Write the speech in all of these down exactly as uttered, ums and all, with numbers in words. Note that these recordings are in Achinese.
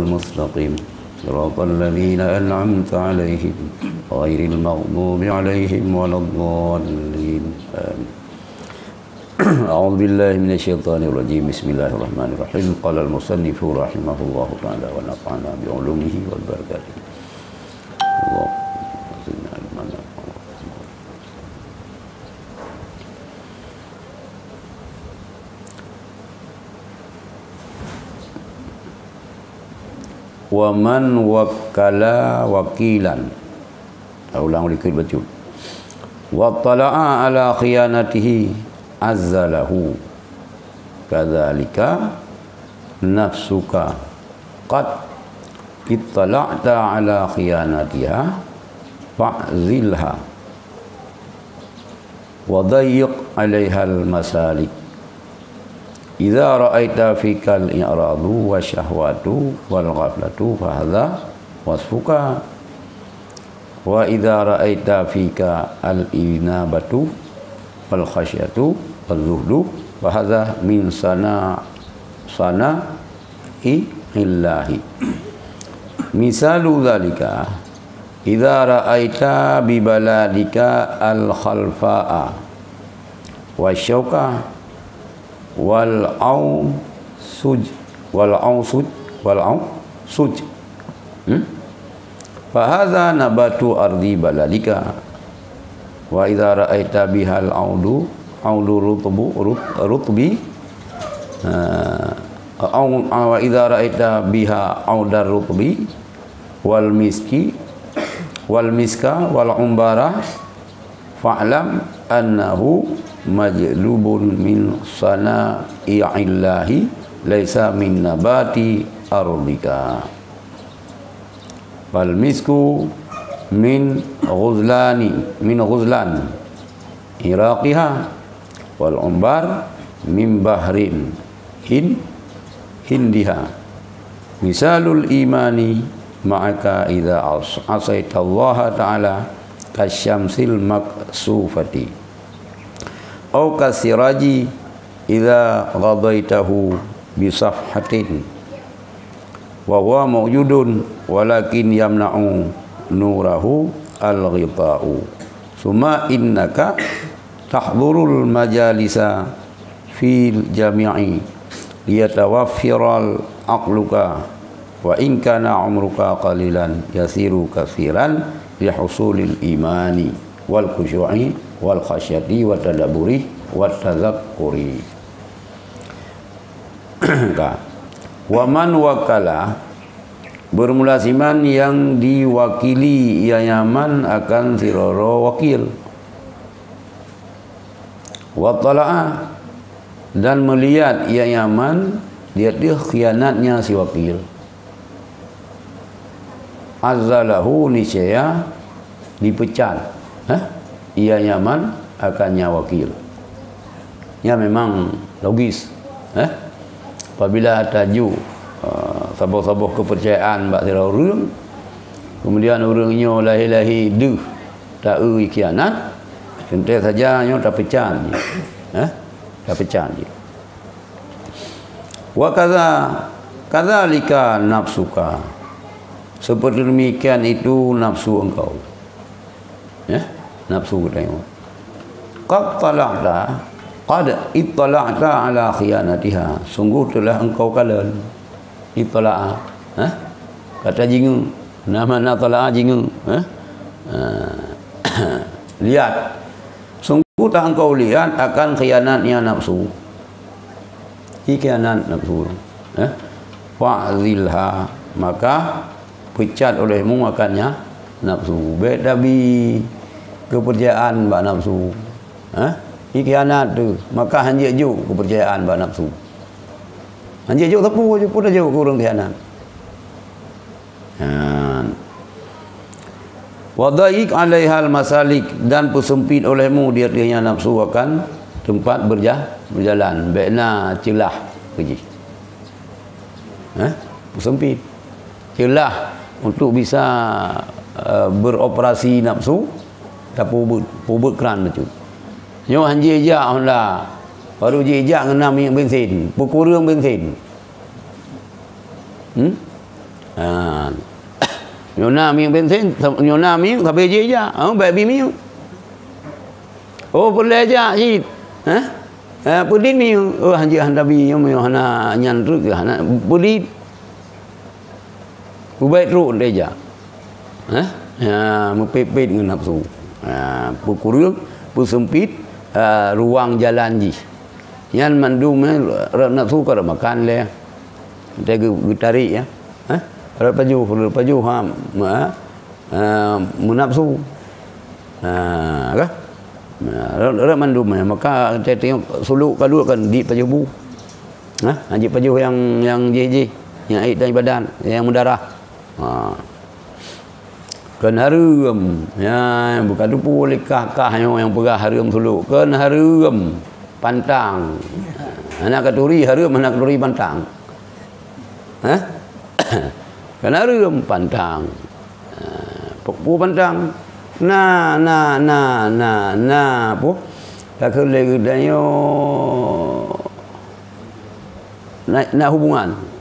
المستقيم. صراط الذين أنعمت عليهم غير المغضوب عليهم ولا الضالين. آمين. أعوذ بالله من الشيطان الرجيم. بسم الله الرحمن الرحيم. قال المصنف رحمه الله تعالى ونفعنا بعلومه وبركاته. اللهم صل على محمد. Wa man wakkala wakilan. Ulang dikit bacut. Wa tala'a ala khiyanatihi azzalahu. Kadzalika nafsuka qad ittala'ta ala khiyanatiha fa'zilha. Wa dayyiq 'alaihal masalik. Idza ra'aita fikal i'radu wasyahwatu wal ghaflatu fahadza wasfuka. Wa idza ra'aita fika al-inabatu wal khasyatu waz zuhdu fahadza min sana-, sana'illahi. Misalu dzalika, idza ra'aita bi baladika al-khalfa'a wasyauka wal ausuj, wal ausuj, wal ausuj. Hmm? Fahadza nabatu ardi baladika. Wa idza ra'aita bihal audu, audu rutbu, rut-, rutbi. Ah, au-, wa idza ra'aita biha audar rutbi wal miski, wal miska, wal umbara, fa'lam annahu majlubun min sana'illahi laisa min nabati ardika. Fal misku min ghuzlani, min ghuzlan iraqiha, wal umbar min bahrin hin-, hindiha. Misalul imani ma'aka idza as-, asaitallaha ta'ala kasyamsil maksufati. Au kasiraji idza ghadaitahu bisafhatin wa huwa maujudun walakin yamna'u nurahu al-ghita'u. Summa innaka tahdurul majalisa fil jami'i liyatawaffiral aqluka wa in kana umruka qalilan yasiru katsiran lihusulil imani wal khusyu'i wal khasyati wat tadabburi wat tazakkuri. Ka. Wa man wakala, bermula siman nyang diwakili ia nyan akan sidroe wakil. Wa tala'a, dan melihat ia nyan di ateueh khianatnya si wakil. Azzalahu, niscaya dipecat, eh, ia nyan akan nyang wakil. Nyan memang logis, eh. Apabila tajok, eh, saboh-saboh kepercayaan bak sidroe ureuëng, kemudian ureuëng nyoe lahé-lahé deuh ta-eu khianat, teuntée saja nyoe tapecat jih, eh, tapecat jih. Wa kadza, kadzalika nafsuka. Seperti demikian itu nafsu engkau. Ya, nafsu geutanyoe. Qad tala'ta, qad ittala'ta ala khiyanatiha. Sungguh telah engkau kalon. Ittala'a. Hah? Kata jingeuk. Nama na tala'a jingeuk. Hah? Ah. Lihat. Sungguh telah engkau lihat akan khianatnya nafsu. Hi khianat nafsu. Eh? Fa'zilha, maka pecat olehmu akannya nafsu. Bék tabi kepercayaan bak nafsu. Eh? Hi khianat tu, maka hanjeuet jok kepercayaan bak nafsu. Hanjeuet jok sapeue, jok pun jok keu ureuëng khianat. Nyan. Wa dhayyiq 'alaihal masalik, dan peuseumpit olehmu di ateuehnya nafsu akan teumpat berja-, berjalan. Bék na ceulah keu jih. Hah? Peuseumpit. Ceulah untuk bisa, eh, beroperasi nafsu, tapeubuet, peubuet kran bacut. Nyoe hanjeuet jak Honda, baru jijak ngon na minyeuk bensin, peukureueng bensin. Hmm? Ha. Nyoe na minyeuk bensin, nyoe na minyeuk sabe jih jak. Ha, bèk bi minyeuk. Oh, peureulèe jak cit. Ha? Ha, peudit minyeuk. Oh, hanjeuet hana bi, nyoe hana nyan treuk, hana peudit. Ubé trok lé jak. Ha? Ya, meupet-pet ngon nafsu. Ha, peukureueng, peuseumpit, ha, ruang jalan jih. Nyan mandum, eh, rot nafsu ka rot makan lé. Entah geu-, geutarek, ya. Ha? Rot pajoh, rot pajoh, ha, ma-, ha, meunafsu. Ha, ka? Ha, rot, rot mandum, eh. Maka, tengok suluk ka duek kan, di pajoh bu. Ha? Hanjeuet pajoh nyang, nyang jih-jih, nyang ék dan ibadat, nyang meudarah. Ha. Kön hareuem. Ya, bukan tupu lé kah-kah nyoe nyang peugah hareuem suluk. Kön hareuem pantang. Hana katuri hareuem, hana katuri pantang. Ha? Kön hareuem pantang. Ha, pu-, pu pantang. Na, na, na, na, na, pu. Takheun lé geutanyoe na, na hubungan.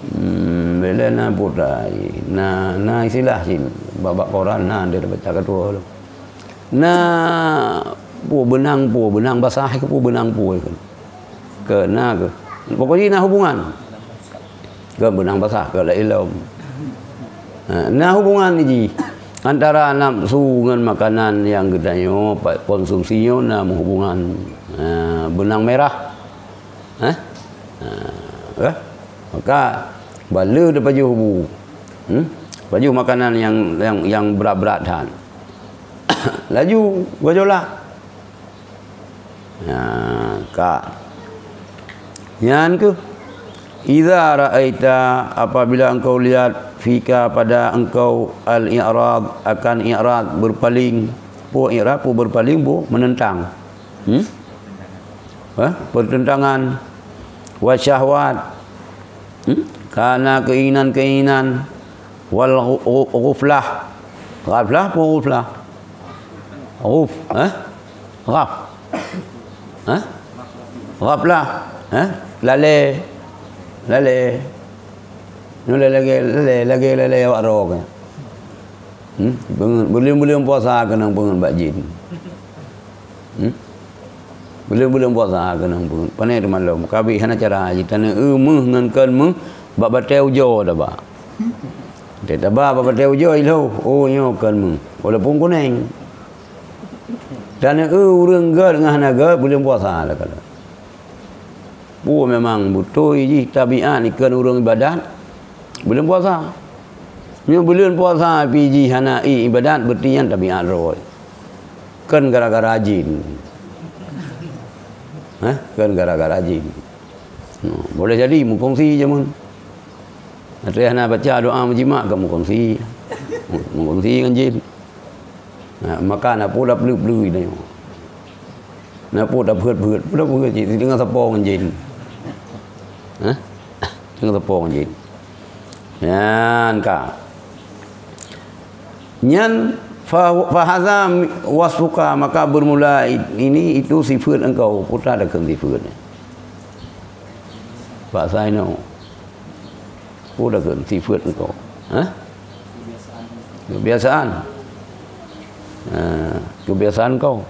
Hmm, bila na putai, na, na istilah cit, bak-bak koran na, dia baca ketua tu. Na, pu benang pu, benang basah ke pu, benang pu ke. Ke na ke. Pokoknya na hubungan. Ke benang basah ke la ilom. Ha, na hubungan jih antara nafsu ngon makanan nyang geutanyoe pa-, konsumsi nyoe na hubungan. Ha, benang merah. Ha? Ha, eh? Maka bala dipajoh bu. Hmm? Pajoh makanan nyang, nyang, nyang brat-brat that. Laju gejolak. Ha, ka. Nyan keuh, "Idza ra'aita, apabila engkau lihat, fika, pada engkau, al-i'rad, akan i'rad, berpaling." Pu i'rad, pu berpaling, pu menentang. Hmm? Ha? Pertentangan. Wa syahwat. Hmm? Karena keinginan-keinginan. Wal ghu-, ghu-, ghuflah. Ghaflah apa ghuflah? Ghuf, eh? Ghaf. Eh? Ghaflah. Eh? Lalai. Lalai. Nyoe lagèe, lalai, lagèe lalai awak droe. Hmm? Beungeut, buleuen-buleuen puasa keunong beungeut bak jin. Hmm? Buleuen-buleuen puasa keunong pun. Pane teumalom. Ka abéh hana cara jih. Taneuk eu méuh ngon kön méuh bak batèe ujoe taba. Taba bak batèe ujoe ilhôh. Oh, nyoe kön méuh. Walaupun kunèng. Taneuk eu ureueng gèt ngon hana gèt buleuen puasa lah kala. Peue memang beutôi jih tabiat ikön ureueng ibadat buleuen puasa. Meunyoe buleuen puasa pih jih hana ék ibadat, berarti nyan tabiat droe. Kön gara-gara jin. Hah? Kön gara-gara jin. No, boleh jadi meukongsi jameun. Ateueh hana baca doa meujimak ka meukongsi. Meukongsi ngon jin. Ha, maka na peue da peuleueh-peuleueh nyoe. Na peue da peuet-peuet, peue da peuet cit, teungoh sapo ngon jin. Hah? Teungoh sapo ngon jin. Nyan ka. Nyan fa, fahadha wasfuka, maka bermula ini itu sifat engkau, putra dah kön sifat. Pak Saino. Peue dah kön sifat engkau? Hah? Kebiasaan. Ha, kebiasaan kau.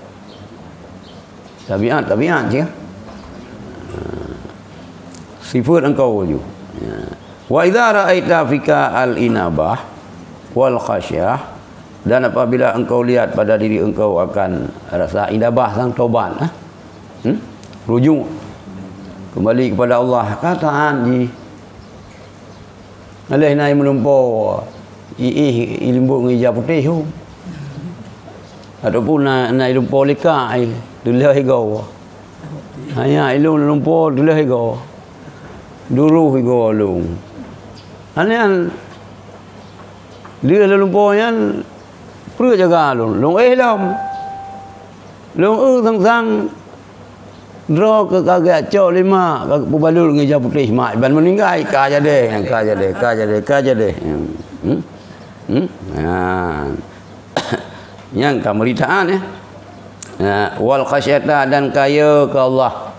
Tabiat, tabiat je. Ha. Sifat engkau ju. Ya. Wa idza ra'aita fika al-inabah wal khasyah, dan apabila engkau lihat pada diri engkau akan rasa inabah sang tobat, ha? Hmm? Rujuk kembali kepada Allah, ka taat jih. Aléh na i meulumpoe, i, i, i limbot ngon ija putéh hu. Ataupun na, na i lumpoe likak, i, tuléh igoe. Hanya i lôn lumpoe tuléh igoe. Duroh igoe lôn. Hana nyan, lheueh lôn lumpoe nyan, peureuet jaga lôn, lôn éh lom. Lôn eu sang-sang droe keu ka geujak cok lé mak, ka peubalot ngon ija putéh mak, iban meuninggai, ka jadeh, ka jadeh, ka jadeh, ka jadeh. Hmm? Hmm? Ha. Nyan ka meuritaan, eh. Ha, wal khasyata, dan ka yö keu Allah.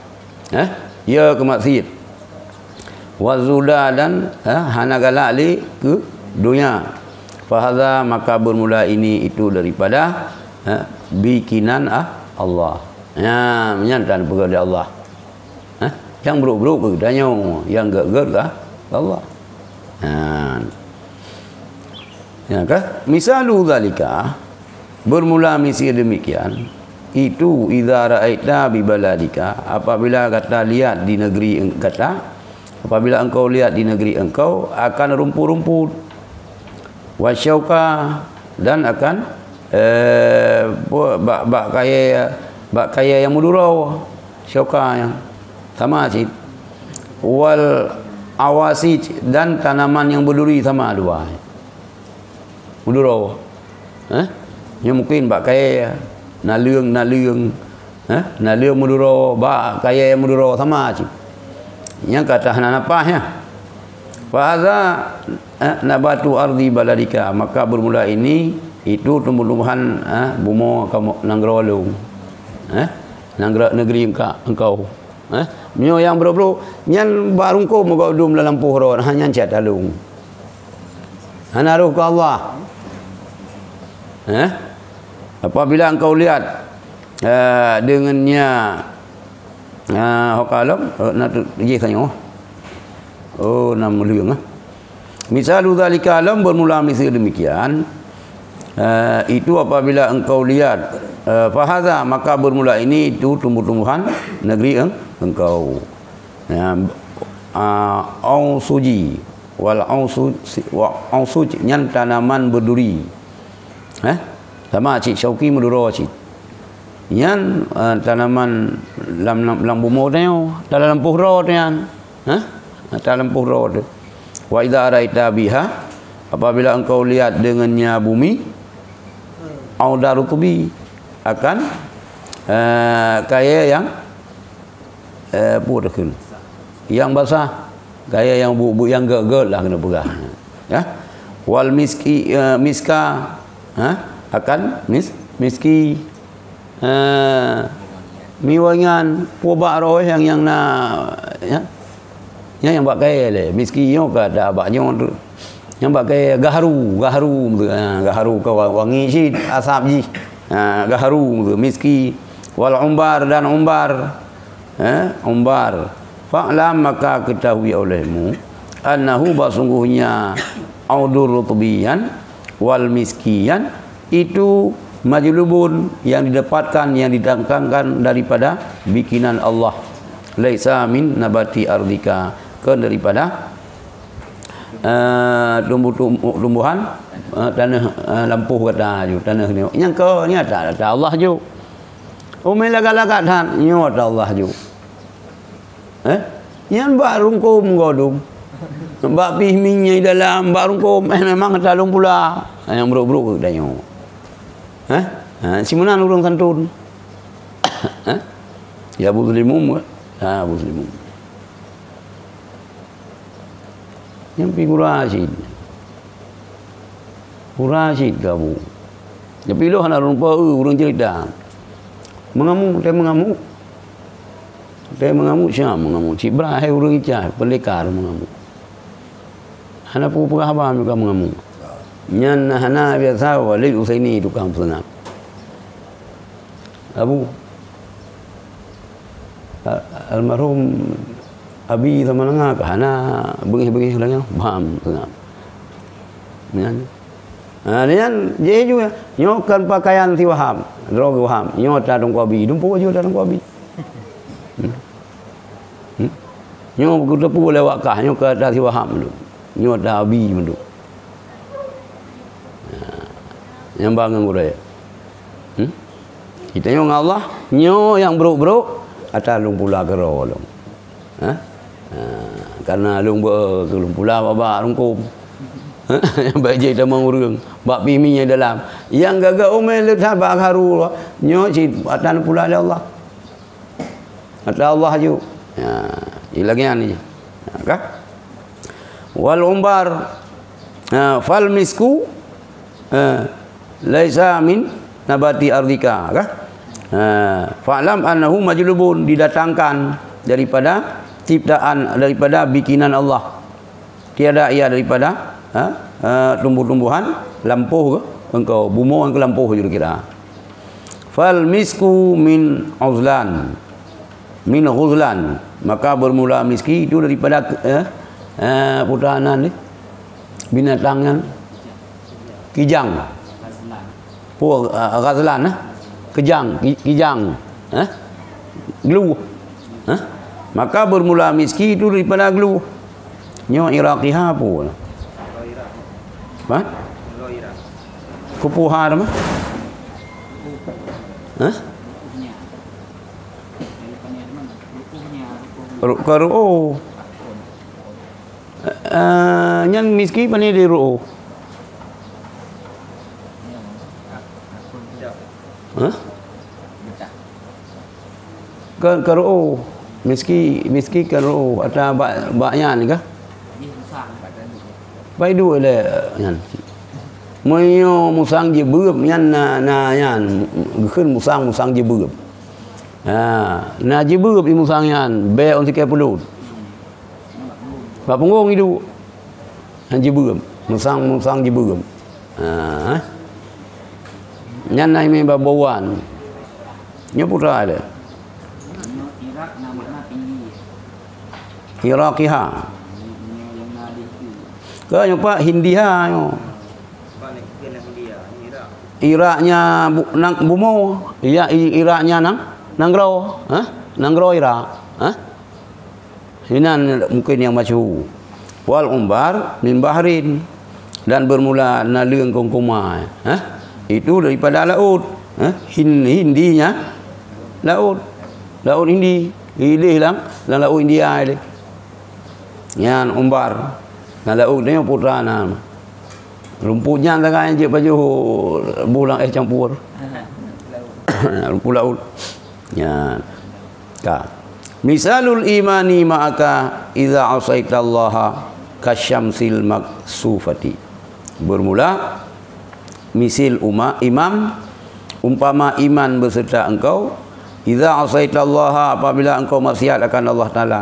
Eh? Yö keu maksiet. Wa zuhda dan, eh, hana galak lé keu donya. Fahadha, maka bermula ini itu daripada, eh, bikinan, ah, Allah. Ya, nyan tan peugah lé Allah. Eh, nyang brok-brok keu geutanyoe, nyang gét-gét keu Allah. Ha. Ya kan? Misalu zalika, bermula misil demikian, itu idza ra'aita bi baladika, apabila gata lihat di negeri eng-, gata, apabila engkau lihat di negeri engkau akan rumput-rumput, wasyauka, dan akan, eh, apa, bak, bak kayèe, bak kayèe nyang meuduro, syauka nyang sama cit, wal awasij, dan tanaman nyang beuduri sama dua. Meuduro. Eh? Nyoe mungkin bak kayèe, naleueng-naleueng. Eh? Naleueng meuduro, bak kayèe meuduro sama cit. Nyang ka hana napah nyan. Fahadha, eh, nabatu ardi baladika, maka bermula ini itu tumbuh-tumbuhan, eh, bumoe kamoe nanggroe lôn. Eh? Nanggroe negeri engka-, engkau. Eh? Meunyoe nyang brok-brok, nyan bak rungkôm meugodum lam lampôh droe, ha nyan cit taleueng. Hana rôh keu Allah. Eh? Apabila engkau lihat, eh, deungon nya, eh, ho kalon, eh, na tu, jih tanyoe. Oh, na meuleueng, eh. Misalu dzalika, lom bermula miseue demikian, eh, itu apabila engkau lihat, eh, fahadza, maka bermula ini itu tumbuh-tumbuhan negeri eng-, engkau. Ya, ah, ausuji. Wal ausu-, wa ausuj, nyan tanaman berduri. Eh? Sama cit syauki meuduro cit. Nyan, eh, tanaman lam, lam, lam bumoe tanyoe, dalam lampôh droe nyan. Eh? Dalam lampôh droe tu. Wa idza raita biha, apabila engkau lihat dengannya bumi, au darutubi, akan, eh, kayèe nyang eh, peue takheun? Nyang basah, kayèe nyang bu-, bu-, nyang gét-gét lah keuneuk peugah. Ya. Wal miski, eh, miska, ha? Akan mis-, miski, eh, miwangian, peue bak roh nyang, nyang na, ya. Nyan nyang bak kayèe lé, miski nyoe ka ata bak nyoe tu. Nyang bak kayèe gahru, gahru, ha, gahru ka wa-, wangi cit asab jih. Ha, gahru, miski, wal umbar dan umbar. Eh, umbar. Fa'lam, maka ketahui olehmu, annahu, bahwa sungguhnya, audur rutbiyan wal miskiyan itu majlubun, yang didapatkan, yang didatangkan daripada bikinan Allah. Laisa min nabati ardika, kon daripada, eh, tumbuh-tumbuh, tumbuhan, eh, tanah, eh, lampôh gata ju, tanah ni. Nyang keu ni ata, ata Allah ju. Umé lagak-lagak that, nyoe ata Allah ju. Eh? Nyan bak rungkôm godum. Bak pih minyeuk dalam, bak rungkôm, eh, memang ata lôn pula. Nyang brok-brok keu tanyoe. Eh? Ha, simeunan ureueng santôn. Eh? Ya Abu Muslimun, ha, Abu Muslimun. Nyang pi gura cit. Gura cit kabu. Tapi lôn hana rupa, eh, ureueng cerita. Mengamuk, teuh mengamuk. Teuh mengamuk, siapa mengamuk? Cit bra hai ureueng Ica, pendekar mengamuk. Hana peue-peue haba meuka mengamuk. Nyan hana biasa Walid Husaini tukang peuseunak. Abu, a-, almarhum Abi sama nanga ka hana beungéh-beungéh lagèe nyan, bam, tengah. Nyan. Ha, nyan, jih juga. Nyoe kan pakaian si Wahab. Droe Wahab. Nyoe ta Teungku Abi. Dumpeue ju ta Teungku Abi. Hmm. Hmm. Nyoe kuteupeue lewat kah. Nyoe ka ta si Wahab tu. Nyoe ta Abi tu. Ha. Nyang bangai gurèe. Hmm? Kita nyoe ngon Allah, nyoe nyang brok-brok, ata lôn pula keudroe lôn. Ha? Ha, karena lôn beu, lôn pula bak, bak rungkôm. Ha? Nyang bèk jeuet tamong ureueng, bak pih minyeuk dalam. Nyang gagak umé le that bak haru, nyoe cit ata lôn pula lé Allah. Ata Allah ju. Ya, lagèe nyan je. Ha, ka? Wal umbar, ha, fal misku, ha, laisa min nabati ardika, ka? Ha, fa'lam annahu majlubun, didatangkan daripada ciptaan daripada bikinan Allah. Tiada ia daripada, ha, eh, tumbuh-tumbuhan, lampôh keuh engkau, bumoe nyang keuh lampôh jeuet kira. Fal misku min uzlan, min ghuzlan. Maka bermula miski itu daripada, eh, eh, putra nan ni, binatang nyan, kijang. Peue, eh, ghazlan, eh? Kejang, ki-, kijang, eh? Gluh, eh? Maka bermula miski itu daripada gluh. Nyoe iraqiha peue? Hah? Kupuha teuma? Hah? Ru-, ka ru'uh. Eh, nyan miski pane di ru'uh? Hah? Ka, ka ru'uh. Miski, miski ka ru'uh. Ata bak, bak nyan kah? Bak iduek lé nyan. Meunyoe musang jibeueb nyan na, na nyan. Geukheun musang, musang jibeueb. Ha, na jibeueb di musang nyan, bèe ôn sikée peulut. Bak punggong iduek. Nyan jibeueb. Musang, musang jibeueb. Ha. Nyan na imé bak bawan. Nyoe putra lé. Iraqiha. Ka nyoe pak Hindiha nyoe. Iraknya bu-, nang bumoe. Iya, i-, iraknya nang, nanggroe. Ha? Nanggroe Irak. Ha? Inan mungkin nyang masyhur. Wal umbar min bahrin, dan bermula naleueng kongkoma, ha? Itu daripada laôt, ha? Hin-, Hindinya laôt. Laôt Hindi, idéh lam, lam laôt India idéh. Nyan umbar. Nah, laôt nyoe putra na. Rumput nyan sagai jeuet pajoh bulang éh campur. Rumput laôt. Nyan. Ka. Misalul imani ma'aka idza asaitallaha kasyamsil maksufati. Bermula, misil uma-, imam, umpama iman beserta engkau, idza asaitallaha, apabila engkau maksiat akan Allah Taala,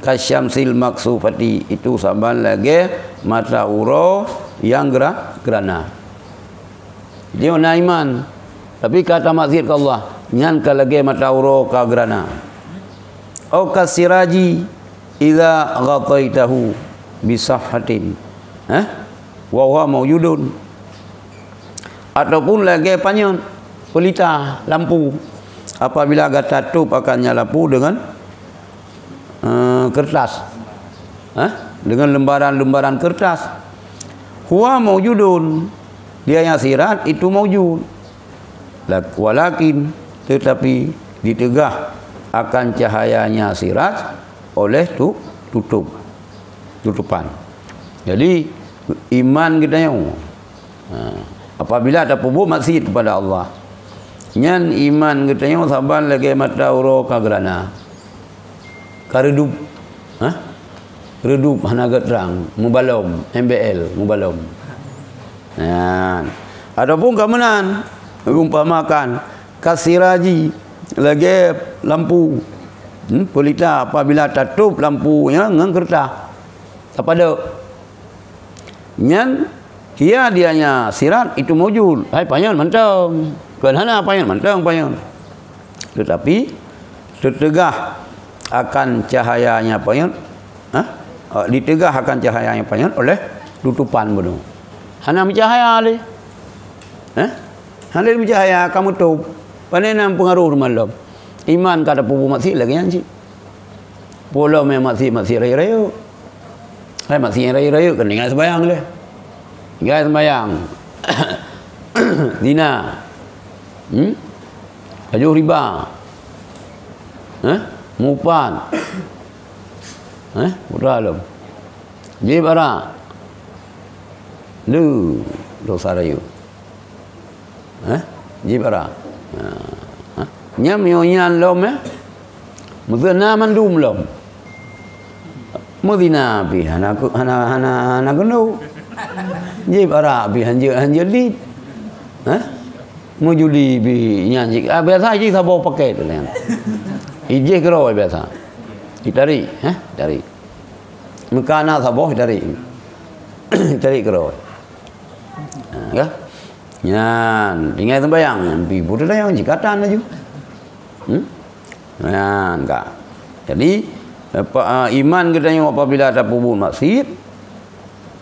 kasyamsil maksufati, itu saban lagée mata uroe nyang gera-, gerana. Dia na iman, tapi ka tamaksiat keu Allah, nyan ka lagée mata uroe ka geurana. Au kasiraji idza ghataitahu bisafhatin, eh, wa huwa maujudun. Ataupun lagée panyöt, peulita lampu, apabila gata tôb akannya lampu dengan eh, kertas. Eh, dengan lembaran-lembaran kertas. Huwa maujudun. Dia yang sirat itu maujud. Lak-, walakin, tetapi ditegah akan cahayanya sirat oleh tu-, tutup. Tutupan. Jadi, iman kita yang Ha, apabila tapeubuet maksiat kepada Allah, nyan iman geutanyoe saban lagée mata uroe ka geurana, ka reudôb, ha? Reudôb hana geutrang, mubalom, M B L, mubalom. Nyan. Ataupun ka meunan, geumpamakan, kasiraji, lagée lampu, hmm, peulita apabila tatôb lampu nyan ngon keureutah, tapadok. Nyan, hiya dianya sirat itu maujud. Hai panyöt mantong. Kon hana panyöt mantong panyöt. Tetapi, teuteugah akan cahayanya panyöt, ha? Eh, diteugah akan cahayanya panyöt oleh tutupan bunoe. Hana meucahaya lé. Ha? Hana meucahaya ka meutôb. Pane na peungaroh rumalom. Iman ka tapeubuet maksiat lagée nyan cit. Peue lom nyang maksiat-maksiat rayeuk-rayeuk. Hai maksiat nyang rayeuk-rayeuk keuneuk ingat seumayang lé. Ingat seumayang. Zina. Hmm? Pajoh riba. Hah? Mupat. Hah? Peue lom. Jieb arak. Lé dosa rayeuk. Eh? Jieb arak. Ha. Ha. Nyan meunyoe nyan lom, eh? Meuzina mandum lom. Meuzina pih hana ku-, hana, hana, hana keuneuk. Jieb arak pih hanjeuet, hanjeuet dit. Eh? Meujudi pih nyan cit. Ah, biasa cit saboh paket nyan. Ijih keudroe biasa. Ditarik, eh? Ditarik. Meuka na saboh ditarik. Ditarik keudroe. Ha, ka? Nyan, tinggai sembahyang, nyan pi buta dayang jikatan laju. Hmm? Nyan, ka. Jadi, apa, ah, iman geutanyoe apabila tapeubuet maksiat,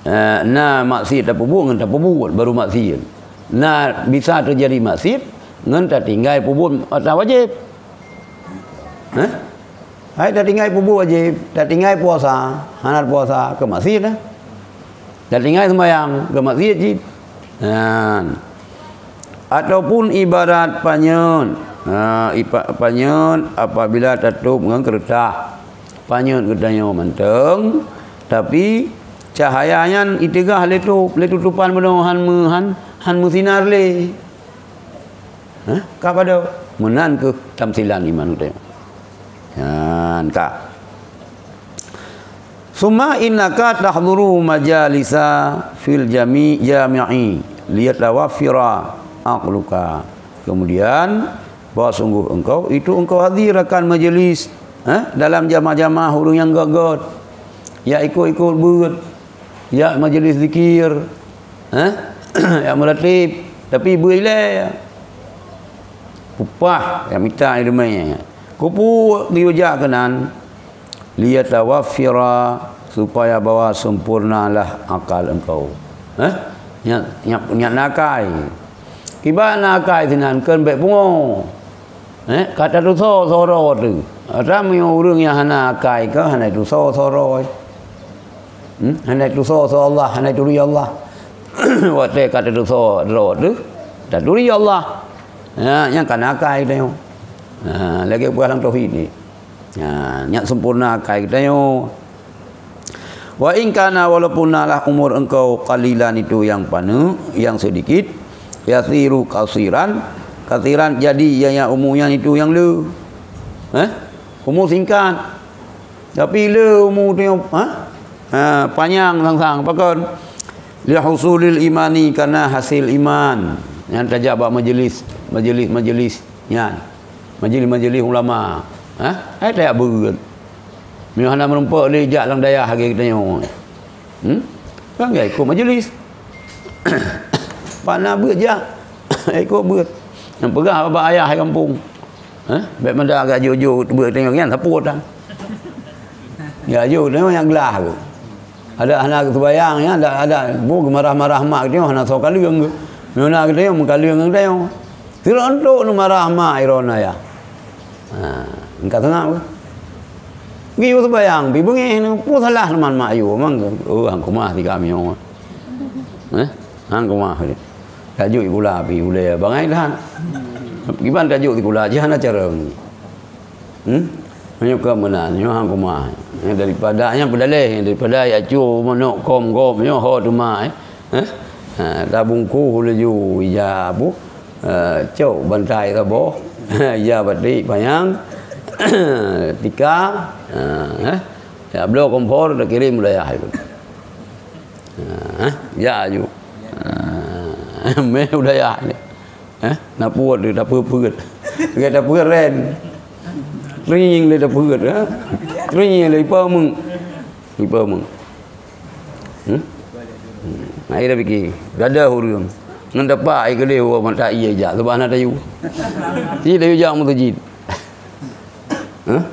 eh, na maksiat tapeubuet ngon tapeubuet baru maksiat. Na bisa teujadi maksiat ngon tatinggai peubuet ata wajéb. Hah? Hai tatinggai peubuet wajéb, tatinggai puasa, hana puasa, keu maksiat, eh? Tatinggai sembahyang, keu maksiat cit. Nyan. Ataupun ibarat panyöt. Ha, ipa-, panyöt apabila tatôb ngon keureutah. Panyöt geutanyoe mantong, tapi cahaya nyan iteugah lé tôb, lé tutopan bunoe han meu-, han, han meusinar lé. Hah? Ka padub? Meunan keuh tamsilan iman geutanyoe. Nyan ka. Summa innaka tahduru majalisa fil jami-, jami'i liyatawaffira aqluka. Kemudian, bahwa sungguh engkau, itu engkau hadir akan majelis, eh, dalam jamaah-jamaah ureuëng nyang göt-göt. Ya ikut-ikut beuet. Ya majelis zikir. Eh? Ya meuratéb. Tapi beuet ilée. Upah ya mita ilmu. Kupu geuyue jak keunan. Liyatawaffira, supaya bahwa sempurnalah akal engkau. Eh? Nyak, nyak, nyak nakai. Kiban nakai sinan kheun bék pungo. Eh, ka tatusoe sidroe teuh. Ata meunyoe ureuëng nyang hana akai keu hana tusoe sidroe. Hmm? Hana tusoe Allah, hana turi Allah. Watée ka tatusoe sidroe teuh, taturi Allah. Ha, nyang ka na akai tanyoe. Ha, lagée peugah lam tauhid ni. Ha, nyak sempurna akai geutanyoe. Wa in kana, walaupun nalah umur engkau qalilan, itu yang paneuk, yang sedikit, yasiru qasiran, qasiran jadi ya, ya umur nyan itu yang le. Eh? Umur singkat. Tapi le umur tu, ha? Ha, panyang sang-sang. Pakon? Li husulil imani, karena hasil iman. Nyan tajak bak majelis, majelis-majelis nyan. Majelis-majelis ulama. Ha? Hai tajak beuet. Meunyoe hana meurumpok lé jak lam dayah lagée geutanyoe. Hmm? Kan gak ikut majelis. Pana beuet jak. Ikut beuet. Nyang peugah bak ayah di kampung. Ha? Bék mada gak jok-jok beuet tanyoe nyan sapu tan. Ya jok tanyoe nyang glah tu. Ada hana seubayang ya, ada, ada bu marah-marah mak geutanyoe hana soe kaleueng geuh. Meunyoe na geutanyoe meukaleueng geutanyoe. Sidroe entok nu marah mak irona ya. Ha, engka seungab ke? Geuyue seubayang pi beungéh nu, peue salah teuma mak yue, memang, oh, hang keumah tika meunyoe. Eh? Hang keumah. Tajok pula pi ulée bangai that. Kiban tajok sikula jih hana carông. Hmm? Meunyoe ka meunan, nyoe hang keumah. Nyan daripada nyan peudaleh, daripada ya cu manok kom gop nyoe ho teuma, eh. Eh? Ha, tabungkôh laju ija bu, eh, cok bantai saboh, ija batik panyang, tika, ha, eh. Ya bloe kompor dah kirim dayah itu. Ha, eh, ya ju. Ha, meh dayah ni. Eh, na puet dia, tak peue-peue. Dia tak peue ren. Ring dia tak peue, ha? Ring dia ipa meng. Ipa meng. Hmm? Hmm. Ai dah fikir, gadah ureuëng. Ngon dapat ai geuleh wa mata iya jak, sebab hana tayu. Jadi tayu jak meuseujid. Hah?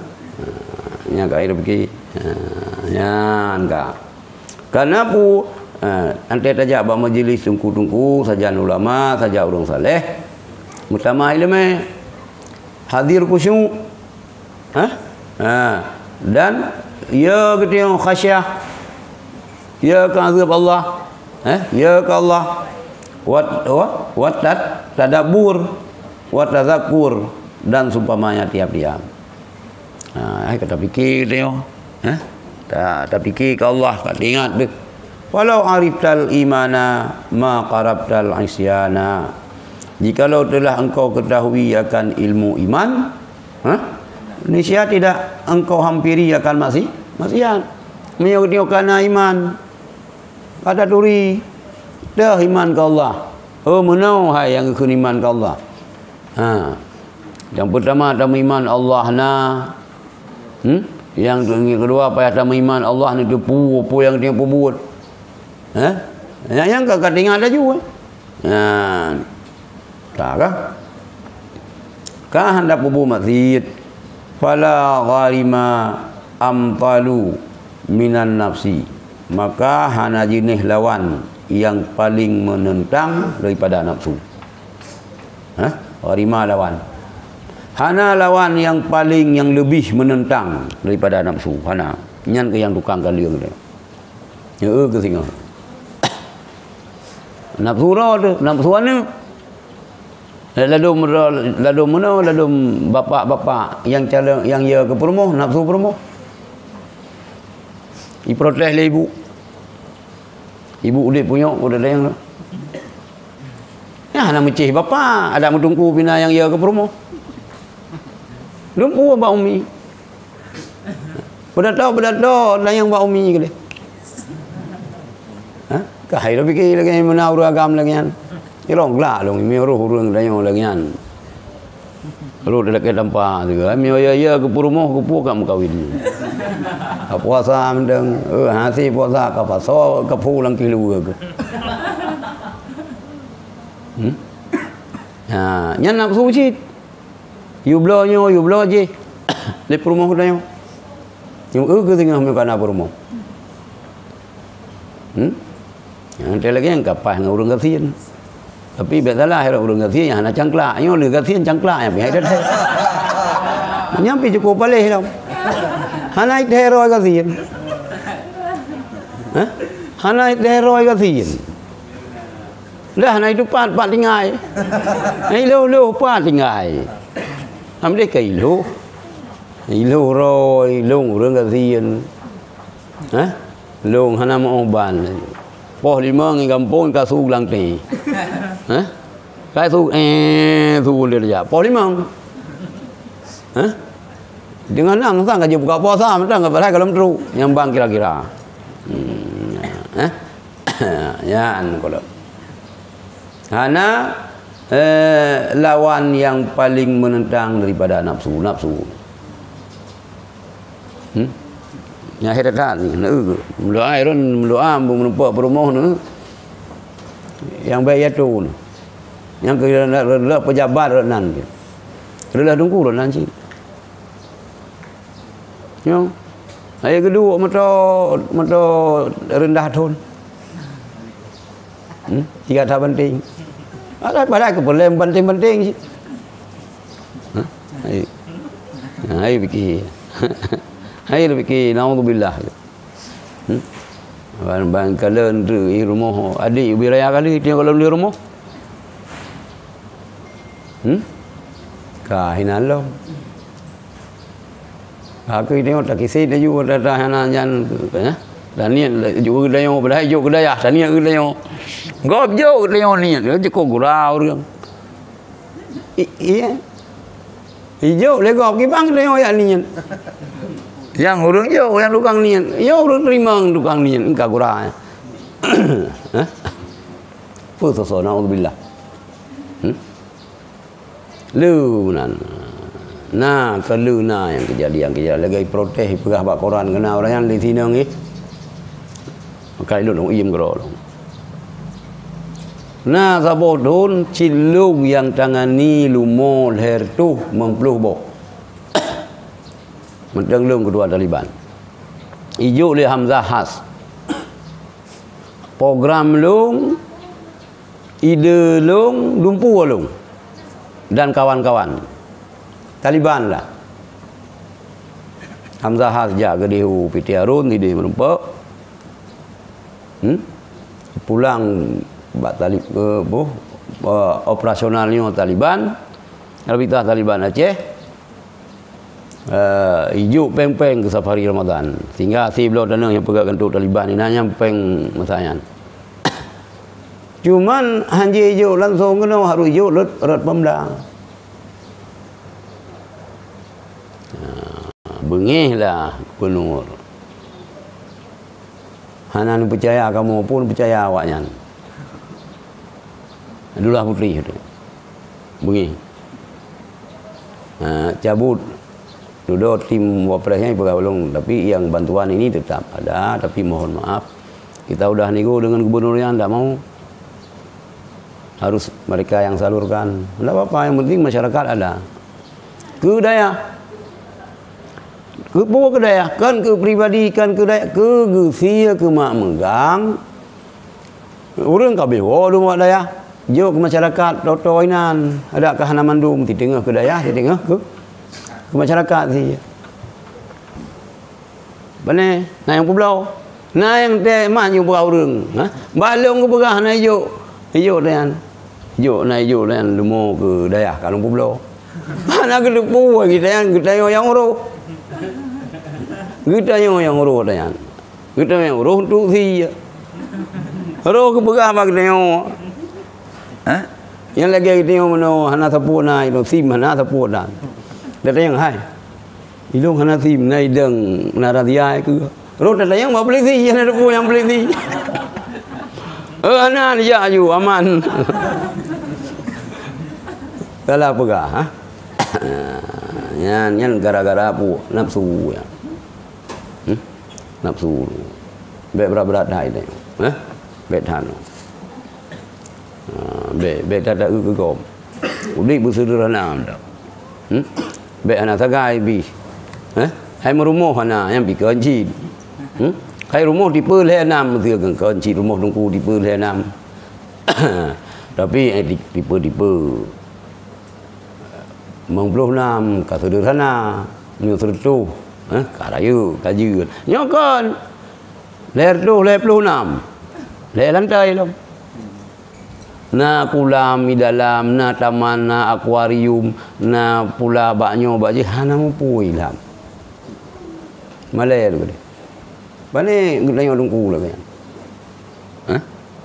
Nyan ka ai dah fikir. Ha, nyan ka. Karena pu, eh, antai tajak bak majelis teungku-teungku, sajan ulama, sajan ureuëng saleh, meutamah ileumé, hadir khusyuk, ha? Ha. Dan ya geutanyoe khasyah, ya keu azab Allah, eh, ya keu Allah, wat, wa, wat tad-, tadabbur, wa tazakkur, dan seumpamanya tiap-tiap. Ha, hai ka tapike tanyoe, eh? Ta, tapike keu Allah, ka teuingat deh. Walau ariftal imana ma qarabtal isyana. Jikalau telah engkau ketahui akan ilmu iman, ha? Niscaya tidak engkau hampiri akan maksi-, maksiat. Meunyoe tanyoe kana iman, ka taturi, deuh iman keu Allah. Oh, meunoe hai nyang geukheun iman keu Allah. Ha. Nyang peurtama tameuiman Allah na. Hmm? Nyang keudua, payah tameuiman Allah neuteupeue peue nyang tanyoe peubuet. Hah? Nyang, nyang ka, ka teuingat laju, eh? Nyan. Ka kah? Ka hana peubuet maksiet. Fala gharima amtalu minan nafsi. Maka hana jinéh lawan nyang paleng meunentang daripada nafsu. Hah? Gharima lawan. Hana lawan nyang paleng, nyang leubeh meunentang daripada nafsu. Hana. Nyan keuh nyang tukang kaleueng teuh. Nyan keuh singoh. Nafsu droe teuh, nafsu aneuk. Ladôm, ladôm meunoe, ladôm bapak-bapak nyang calon, nyang ya keu peurumoh, nafsu peurumoh. Iprotes lé ibu. Ibu udép punyok, udah ada nyang. Nyan hana meucéh bapak, adak meuteungku pih na nyang ya keu peurumoh. Dumpeue bak umi. Peudato, peudato, tanyong bak umi keudeh. Ha? Ka hai lôn pike lagèe nyan, meunan ureueng agam lagèe nyan. Ilôn glak lôn, mi roh ureueng tanyong lagèe nyan. Rot lakèe tampa sigoe, mi ya-ya keu peurumoh, keupeue ka meukawen. Ka puasa mantong, eh, hase puasa, ka pasoe, ka phu lam keuh luweue keuh. Hmm? Ha, nyan nafsu cit. Yue bloe nyoe, yue bloe jih. Lé peurumoh geutanyoe. Nyoe keuh singoh meuka na peurumoh. Hmm? Nyang teuh lagèe nyang ka paih ngon ureueng gasien. Tapi bèk salah, ureueng gasien nyang hana cangklak. Nyoe lé gasien cangklak nyang pih hai that-that. Nyang pih cukôp paléh lom. Hana that-that roe gasien. Hah? Hana that-that roe gasien. Dah na itu pat, pat tinggai. Na ilôh-lôh pat tinggai. Am deh ka ilôh. Ilôh roe, ilôh ureueng gasien. Hah? Lôn hana meu ban. Poh limong ngon gampông ka su geulang teh. Hah? Ka su, eh, su lé jak. Poh limong. Hah? Deungon nang sang ka jibuka puasa, mantong ka padahai ka lom trok. Nyang bang kira-kira. Hmm, hah? Nyan kalau. Hana, eh, lawan nyang paleng meunentang daripada nafsu, nafsu. Hmm? Nyang hebat that ni, na eu. Meudoa iron, meudoa meunumpak peurumoh ni. Nyang baik yatu ni. Nyang keu pejabat rot nan. Reulah dungku rot nan cit. Nyoe. Ayat keudua moto, moto rendah thon. Hmm? Tiga tak penting. Ada pada ke boleh penting-penting cit. Hah? Hai. Hai fikir. Hai fikir, naudzubillah. Hmm? Ban, ban kalen tu i rumoh adik ubi raya kali dia kalau di rumoh. Hmm? Ka hinan lom. Aku tengok tak kisah laju kata hana nyan, eh? Taniet laju ke dayah, padahai jok ke dayah, taniet ke dayah. Gob jok ke dayah niat, jeko gura urang. I-, iya. Ijok lé gob kibang ke dayah yak niat. Yang urang jok, yang tukang niat. Ya urang terima tukang niat, engka gura. Hah? Apa soso, naudzubillah. Hmm? Leunan. Na, keu leunan nyang keujadian-keujadian lagèe protes peugah bak koran keunan ureueng nyan di sinoe nggih. Maka ilôn lôn iem keudroe lôn. Na saboh thon cit lôn nyang tangani leumo lhèe reutôh limong ploh boh. Mantong lôn keutua Taliban. Ijok lé Hamzah Has. Program lôn, ide lôn, dumpeue lôn dan kawan-kawan. Taliban lah. Hamzah Has jak keudeh u P T Harun, ideh meurumpok. Hmm? Pulang bak Talib-, eh, boh, eh, operasional nyoe Taliban, Rabitah Taliban Aceh. Eh, ijok péng-péng keu Safari Ramadan. Sehingga si bloe tanoh nyang peugah keuneuk Taliban inan nyang péng masa nyan. Cuman hanjeuet ijok langsong keunoe, harôh ijok rot, rot Pemda. Ha, beungéh lah gubernur. Hana neupeucaya kamoe pun peucaya awaknyan. Abdullah Putri tu. Beungéh. Ha, cabut. Dudoe tim Wapres nyan peugah ulôn, tapi yang bantuan ini tetap ada, tapi mohon maaf, kita udah nego dengan gubernur nyan, ndak mau. Harus mereka yang salurkan. Ndak apa-apa, yang penting masyarakat ada. Keu dayah. Keu peue keu dayah, kan keu pribadi, kan keu dayah, keu geusie keu mak meugang. Ureuëng ka bewoe dum bak dayah, jok keu masyarakat, toto inan, adak ka hana mandum, siteungoh keu dayah, siteungoh keu, keu masyarakat sie. Pane, na nyang peubloe, na nyang teumat nyang peugah ureuëng, ha? Bak lôn kupeugah na ijok, ijok nyan. Ijok na ijok nyan leumo keu dayah ka lôn peubloe. Hana geuteupeue geutanyoe, geutanyoe nyang uroh. Geutanyoe nyang uroh nyan. Geutanyoe nyang uroh untuk sie. Roh geupeugah bak geutanyoe. Ha? Nyang lagée geutanyoe meunoe hana sapeue na, itu sim hana sapeue dan. Geutanyoe hai. Ilong hana sim, na idong, na razia keu. Roh tatanyong bak polisi, hana teupeu nyang polisi. Eh, hana, jak aju, aman. Salah peugah, ha? Nyan, nyan gara-gara peue? Nafsu, ya. Hmm? Nafsu. Bék brat-brat hai tanyong, ha? Bék that. Ha, bék, bék that-that keu gob. Udeb beuseuderhana dak. Hmm? Bék hana sagai bih. Eh? Hai meurumoh hana, nyang pikeuen cit. Hmm? Hai rumoh tipe lhée nam, meuseu kon cit rumoh teungku tipe lhée nam. Tapi, eh, ti-, tipe-tipe. Limong ploh nam ka seuderhana, nyoe seureutôh, eh, ka rayeuk, ka jeuet. Nyoe kon lhée reutôh lhée ploh nam. Lhée lantai lom. Na kulam di dalam, na taman, na akuarium, na pula bak nyoe bak jih, hana muphom lam. Malée tu deh. Pane geutanyoe teungku lagée nyan? Hah?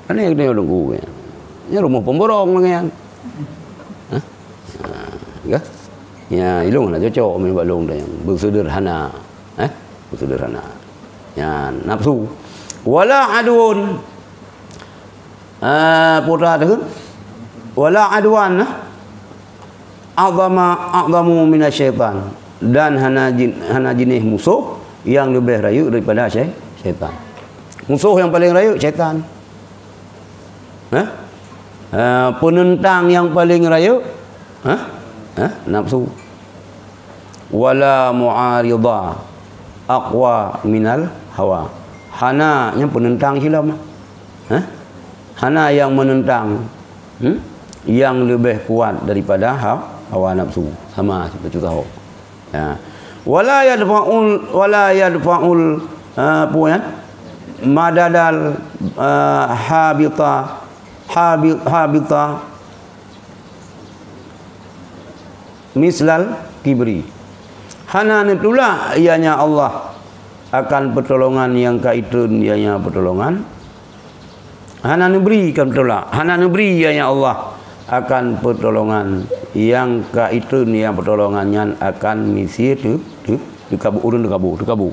Pane geutanyoe teungku lagée nyan? Nyan rumoh pemborong lagée nyan. Hah? Ha, ka? Ya, ilong hana cocok meunyoe bak lôn tanyong. Beuseuderhana. Eh? Beuseuderhana. Nyan nafsu. Wala adwun. Ah, peue teukheun? Wala adwan, nah. A'zama, a'zamu minasyaitan. Dan hana jin-, hana jinéh musoh nyang leubeh rayeuk daripada syai-, syaitan. Musoh nyang paleng rayeuk syaitan. Hah? Ah, peunentang nyang paleng rayeuk, hah? Hah? Nafsu. Wala mu'arida aqwa minal hawa. Hana nyang peunentang silam. Hah? Hana nyang meunentang, hmm? Nyang leubeh kuat daripada ha-, hawa nafsu. Sama sipa tu tahu. Ya. Wala yadfa'ul, wala yadfa'ul, ah, apa ya? Madadal, ah, habita, habi-, habita mislal kibri. Hana neutulak, ianya Allah, akan peutolongan nyang ka itreun, ianya peutolongan. Hana neubri, kan peutulak. Hana neubri, ianya Allah, akan peutolongan nyang ka itreun, ianya peutolongan nyan akan misie teu-, teu-, teukabu-, ureuëng teukabu, teukabu.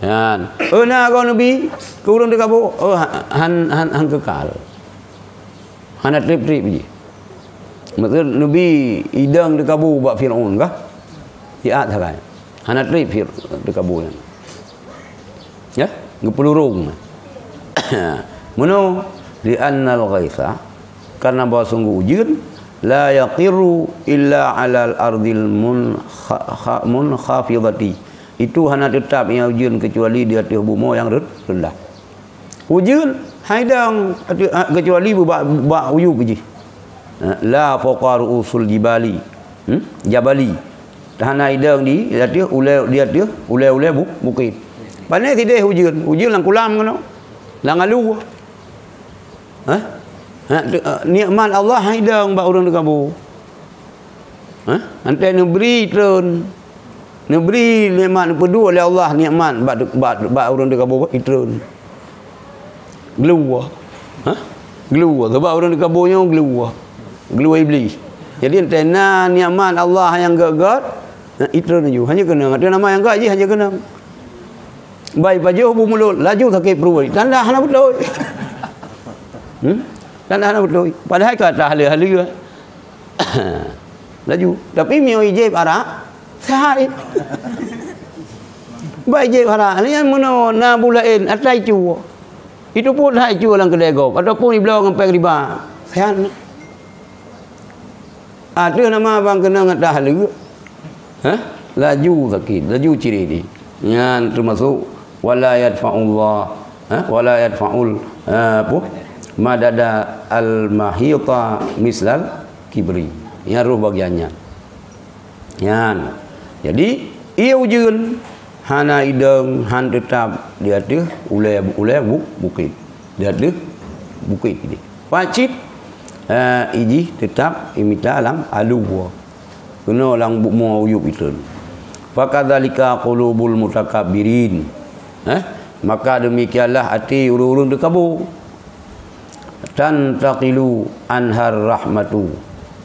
Nyan. Oh, na goe neubi keu ureuëng teukabu. Oh, han, han, han keukal. Hana treb-treb jih. Maksud neubi idong teukabu bak Firaun kah? Siat sagai. Hana treb Fir-, teukabu nyan. Ya, geupeulurong. Meunoe, li'annal ghaitha, karena bahwa sungguh ujeuen, la yaqirru illa 'alal ardil mun-, kha-, kha-, munkhafidhati. Itu hana teutap nyan ujeuen keucuali di ateueh bumoe nyang ren-, rendah. Ujeuen hai dong, keucuali bak, bak uyueb jih. La fauqa ru'usil jibali. Hmm? Jabali. Hana idong di ateueh ulée, di ateueh ulée-ulée bu-, bukét. Pane sideh ujeuen, ujeuen lam kulam keunoe. Lam alu. Hah? Ha, tu, eh, nikmat Allah hai dong bak ureuëng teukabu. Hah? Antai neubri treun. Neubri nikmat, neupeuduek lé Allah nikmat bak, bak, bak ureuëng teukabu itreun. Geuleue. Hah? Geuleue. Sabab ureuëng teukabu nyoe geuleue. Geuleue Iblih. Jadi, antai na nikmat Allah nyang gét-gét, na itreun laju. Hana keunong. Ateueh nama nyang gét jih hana keunong. Bai pajoh bu mulot, laju sakét pruet. Tanda hana beutôi. Hmm? Tanda hana beutôi. Padahai ka tahleue-haleue. Laju. Tapi meunyoe ijép arak, Sehat. Baik jép hara. Nyan meunoe na bu laén, atra icu. Itu pun hak icu lam keudè gob ataupun ibloe ngon péng riba. Sehat. Ateueh nama abang keunong atra haleue. Hah? Laju sakét, laju ciri ni. Nyan teumasuk wala yadfa'ullah, ha? Wala yadfa'ul, ha, apa? Madada al-mahita mislal kibri. Nyan roh bagian nyan. Nyan. Jadi, ié ujeuen hana idong, han teutap di ateueh ulèe, ulèe bu-, bukét. Di ateueh bukét ni. Pacit, eh, ijih teutap imita lam alu buah. Keunoe lam bu-, mua uyueb itreun. Fakadzalika qulubul mutakabbirin. Eh, maka demikianlah até ureuëng-ureuëng teukabo. Tantaqilu anhar rahmatu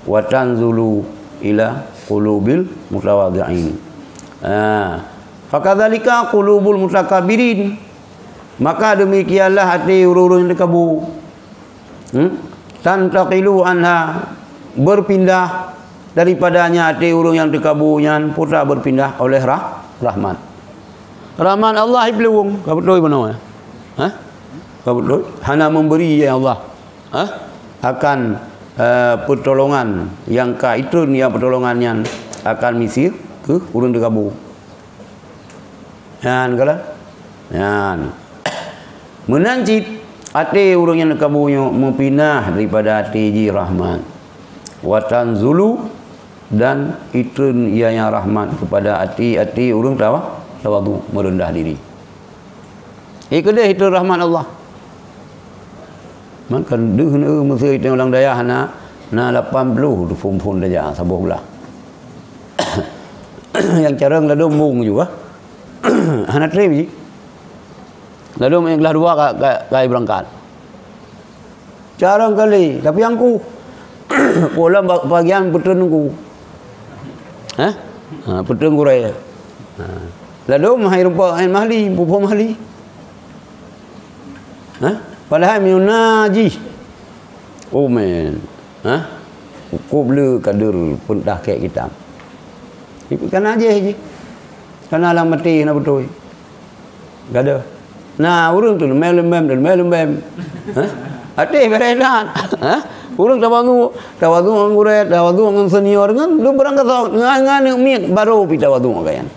wa tanzulu ila qulubil mutawadhi'in. Ah, fakadzalika qulubul mutakabbirin. Maka demikianlah até ureuëng-ureuëng nyang teukabo. Hmm? Tantaqilu anha, berpindah daripadanya até ureuëng nyang teukabo nyan, putra berpindah oleh rah-, rahmat. Rahmat Allah iplueng, ka beutôi bunoe, eh? Hah? Ka beutôi? Hana memberi, ya Allah. Hah? Akan, eh, pertolongan nyang ka itreun, ya, pertolongan nyan akan miseue keu ureuëng teukabo. Nyan kala. Nyan. Meunan cit até ureuëng nyang teukabo nyoe meupinah daripada até jih rahmat. Wa tanzulu, dan itreun ianya rahmat kepada até-até ureuëng tawa-, tawadhu, meureundah diri. Eh, keudeh itreun rahmat Allah. Maka deuh neu meuseu itong lam dayah na, na lapan ploh phon-phon saja saboh blah. Nyang carông ladôm bung juga. Hana trép jih. Ladôm nyang glah dua ka, ka, ka beurangkat. Carông kali, tapi angku. Pulang ba-, bagian peutrön angku. Hah? Ha, peutrön gurèe. Ha. Ladôm hai rupa hai mahli, pupo mahli. Hah? Padahai meunyoe na jih. Oh, man. Hah? Cukup le kader peurintah kek kitab. Itu kan aja jih. Karena alam mati na beutôi. Gada. Na, ureuëng tu leumeh leumbem, leumeh leumbem. Hah? Até beres that. Hah? Ureuëng tawadhu, tawadhu ngon gurèe, tawadhu ngon senior, ngon dum barang kasau, ngon, ngon aneuk miet, baru pi tawadhu ngon kayang.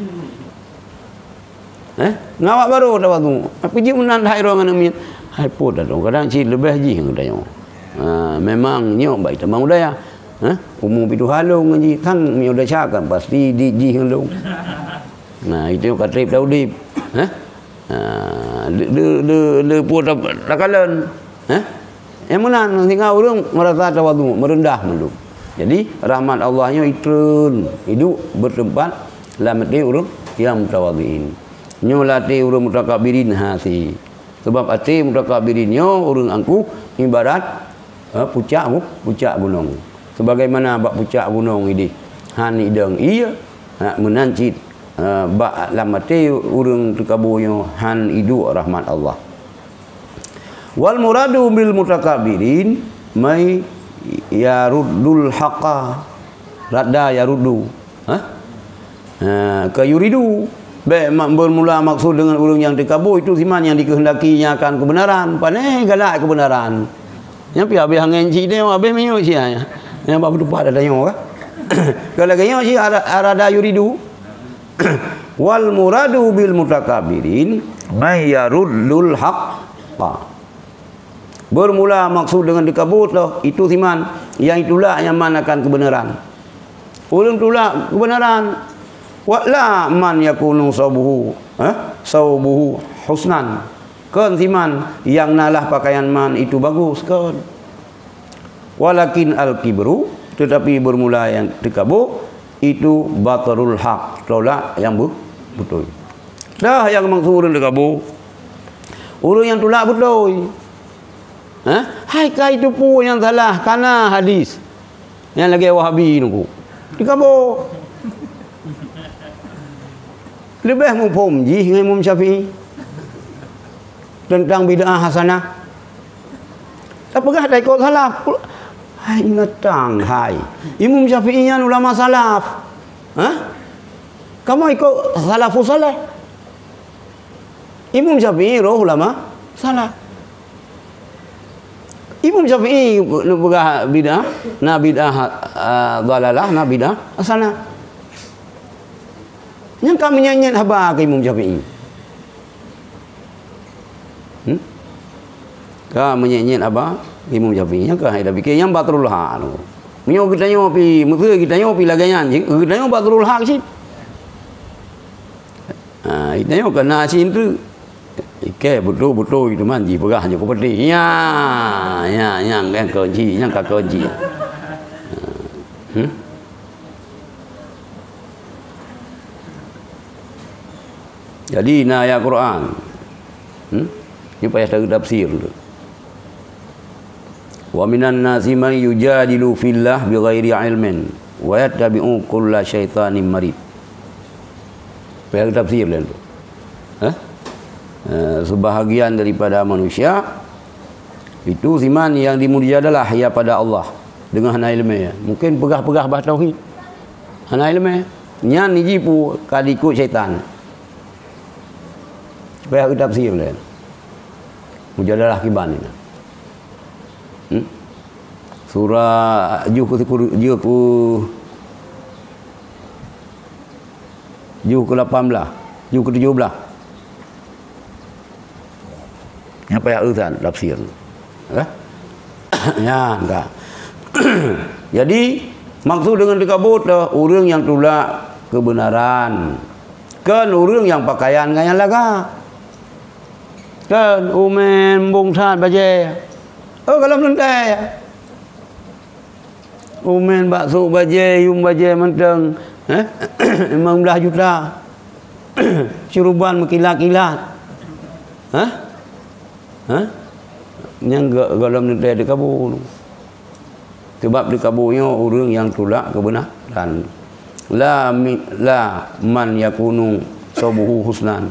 Eh? Ngawak baru tawadhu. Tapi jih meunan hai roh ngon aneuk miet. Hai po dah dong, kadang cit leubeh jih ngon tanyoe. Ha, memang nyoe baik tamang udaya. Hah? Umu pitu halong ngon jih, kan mi udah cakap, pasti di jih ngon lông. Nah, itu ka trép dah udép. Hah? Ha, le, le, le, le pun ta-, takalon. Hah? Nyang meunan, sehingga ureuëng merasa tawadhu, merendah mandum. Jadi, rahmat Allah nyoe itreun, iduek bertempat lam até ureuëng nyang mutawadhiin. Nyoe lam até ureuëng mutakabirin hase. Sebab até mutakabirin nyoe ureuëng angkuh ibarat, ha, pucak gu-, pucak gunong. Sebagaimana bak pucak gunong ideh, han idong ie, ha, meunan cit, ha, bak lam até ureuëng teukabo nyoe han iduek rahmat Allah. Wal muradu bil mutakabirin may yaruddul haqa. Radda yaruddu. Ha? Ha, ka yuridu. Bèk mak bermula maksud dengan ureuëng nyang teukabo itu siman nyang dikehendaki nya akan kebenaran. Pane galak kebenaran. Nyang pi habéh angén cit nyoe, habéh minyeuk cit nyan. Nyang bak beutupat dah tanyoe ka. Kalau lagèe nyoe cit ara-, arada yuridu. Wal muradu bil mutakabirin may yaruddul haqqa. Bermula maksud dengan dikabut loh, itu siman yang itulak nyan man akan kebenaran. Ureuëng tulak kebenaran. Wa la man yakunu saubuhu, eh, saubuhu husnan. Kon siman yang nalah pakaian man itu bagus, kon. Walakin al-kibru, tetapi bermula yang teukabo, itu batarul haq, tolak yang be-, beutôi. Dah yang maksud ureuëng teukabo, ureuëng nyang tulak beutôi. Hah? Hai ka itu peue nyang salah, kana hadis. Nyang lagèe Wahabi nungku. Teukabo. Leubeh muphom jih ngon Imam Syafi'i. Tentang bid'ah hasanah. Tapeugah taikot salaf. Hai ingatang, hai. Imam Syafi'i nyan ulama salaf. Hah? Kamoe ikot salafus saleh. Imam Syafi'i roh ulama salaf. Imam Syafi'i neupeugah bid'ah, na bid'ah, ah, dhalalah, na bid'ah hasanah. Nyang ka meunyet-nyet haba keu Imam Syafi'i. Hmm? Ka meunyet-nyet haba Imam Syafi'i. Nyang ka hai dah pikir, nyang Batrul Haq tu. Meunyoe geutanyoe pi, meuseu geutanyoe pi lagèe nyan, geutanyoe Batrul Haq cit. Ha, geutanyoe keu na cit tu. Ikei beutôi-beutôi teuma jipeugah nyoe keu peudeh. Ya, ya, nyang ka keunci, nyang ka keunci. Hmm? Jadi na ayat Quran. Hmm? Ni payah tahu tafsir tu. Wa minan nasi man yujadilu fillah bighairi ilmin wa yattabi'u kulla syaitanin marid. Payah tafsir lain tu. Hah? Eh, sebahagian daripada manusia itu siman yang dimujadalah ya pada Allah dengan hana ilmu. Mungkin peugah-peugah bah tauhid. Hana ilmu. Nyan niji pu ka diikut syaitan. Payah tafsir lain. Mujadalah kiban ni. Hmm? Surah juh ku sikur-, juh ku, juh ku lapan belas, juh ku tujoh belas. Nyang payah eu that tafsir. Eh? Nyan ka. Jadi, maksud deungon teukabut tu, ureueng nyang tulak keubeunaran. Kon ureueng nyang pakaian ngon nyang lagak. Kan, umén bungsa bajée. Oh, gohlom leuntée. Umén bak sôk bajée, yuem bajée mantong, eh? Limong blaih juta. Syuruban meukilat-kilat. Hah? Hah? Nyang go-, gohlom leuntée teukabut. Sebab teukabut nyoe ureueng nyang tulak keubeunaran. La mi-, la man yakunu saubuhu husnan.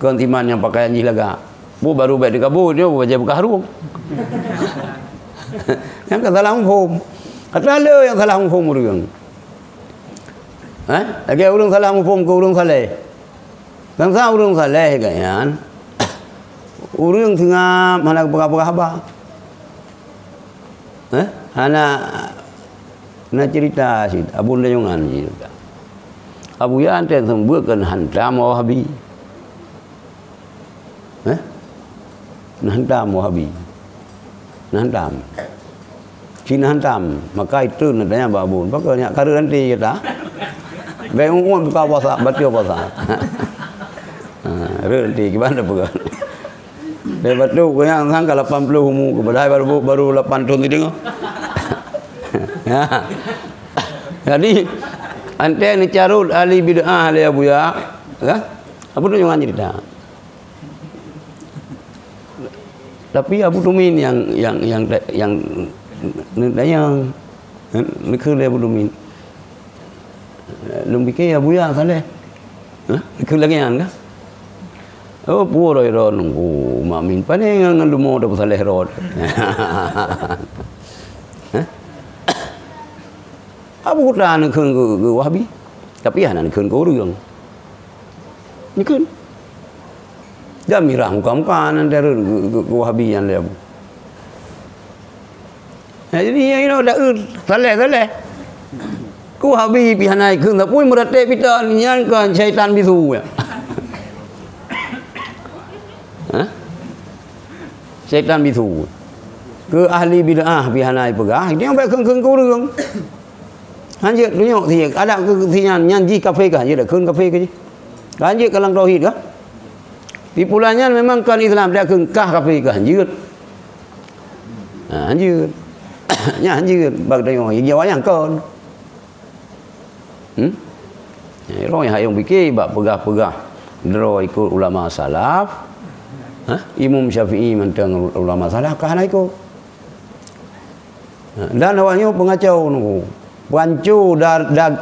Kon siman nyang pakaian jih lagak. Bu baru bèk teukabut nyoe, bajée beukah harôh. Nyang ka salah muphom. Atra le nyang salah muphom ureueng. Hah? Lagée ureueng salah muphom keu ureueng saleh. Bangsa ureueng saleh gobnyan, ureueng seungab hana geupeugah-peugah haba. Eh? Hana, na cerita cit, Abu Dayungan cerita. Abuya Anten seumeubeuet keu hantam Wahabi. Eh? Na hantam Wahabi. Na hantam. Cina hantam. Maka itu na tanya bak Abu. Pakon nyak kareueng nanti kata. Bèk ngon buka puasa, baca puasa. Ha, reueng nanti gimana peugah. Dari batu ke yang sangka lapan puluh umu ke, padahal baru, baru lapan tahun tu dengar. Ya. Jadi, antai neucarôt ahli bid'ah lé Abuya, ya. Apa tu jangan cerita. Tapi Abu Tumin yang, yang, yang, yang neutanyong, neukheun lé Abu Tumin. Lôn pike Abuya saleh. Hah? Keu lagèe nyan kah? Oh, puwoe droe-droe nunggu Mak Min. Pane ngon, ngon leumo tapeusaleh droe. Hah? Abu Kuta neukheun keu, keu Wahabi. Tapi hana neukheun keu ureueng. Neukheun. Dan mirah muka-muka nan dara keu, keu, keu Wahabi nyan lé Abu. Nah, jadi, nyang inoe dak eu saleh-saleh. Ku Wahabi pih hana ikheun, tapi meuratéb pita nyan kan syaitan bisu, ya. Hah? Syaitan bisu. Keu ahli bid'ah pih hana ipeugah, ini sampai kheun-kheun keu ureueng. Hanjeuet tunyok si, adak keu si nyan, nyan jih kafé kah? Hanjeuet kheun kafé keu jih. Hanjeuet kalang tauhid kah? Tipulan nyan memang kon Islam, dak kheun kah kafé kah? Hanjeuet. Ha, hanjeuet. Nyan hanjeuet bak tanyoe, ija wayang kon. Hmm? Eh, roh nyang hayong pike bak peugah-peugah droe ikot ulama salaf. Ha? Imam Syafi'i mantong ulama salaf kah hana ikot? Dan awak nyoe peungacau nunggu. Panco da-, da-,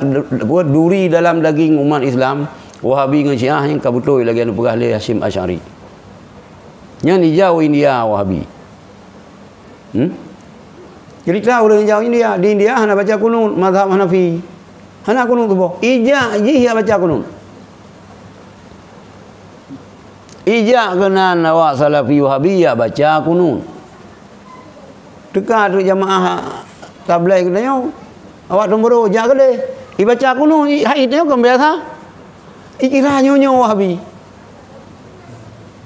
duri dalam daging umat Islam, Wahabi ngon Syiah nyang ka beutôi lagèe neupeugah lé Hasyim Asy'ari. Nyan ijau India Wahabi. Hmm? Cerita ureueng ijau India, di India hana baca kunut mazhab Hanafi. Hana kunut tuboh. Ijak jih jak baca kunut. Ijak keunan awak Salafi Wahabi jak baca kunut. Teuka teuk jamaah tabligh geutanyoe, awak Tumboro jak keudeh. Ibaca kunut, i, hai tanyoe kon biasa. Ikira nyoe-nyoe Wahabi.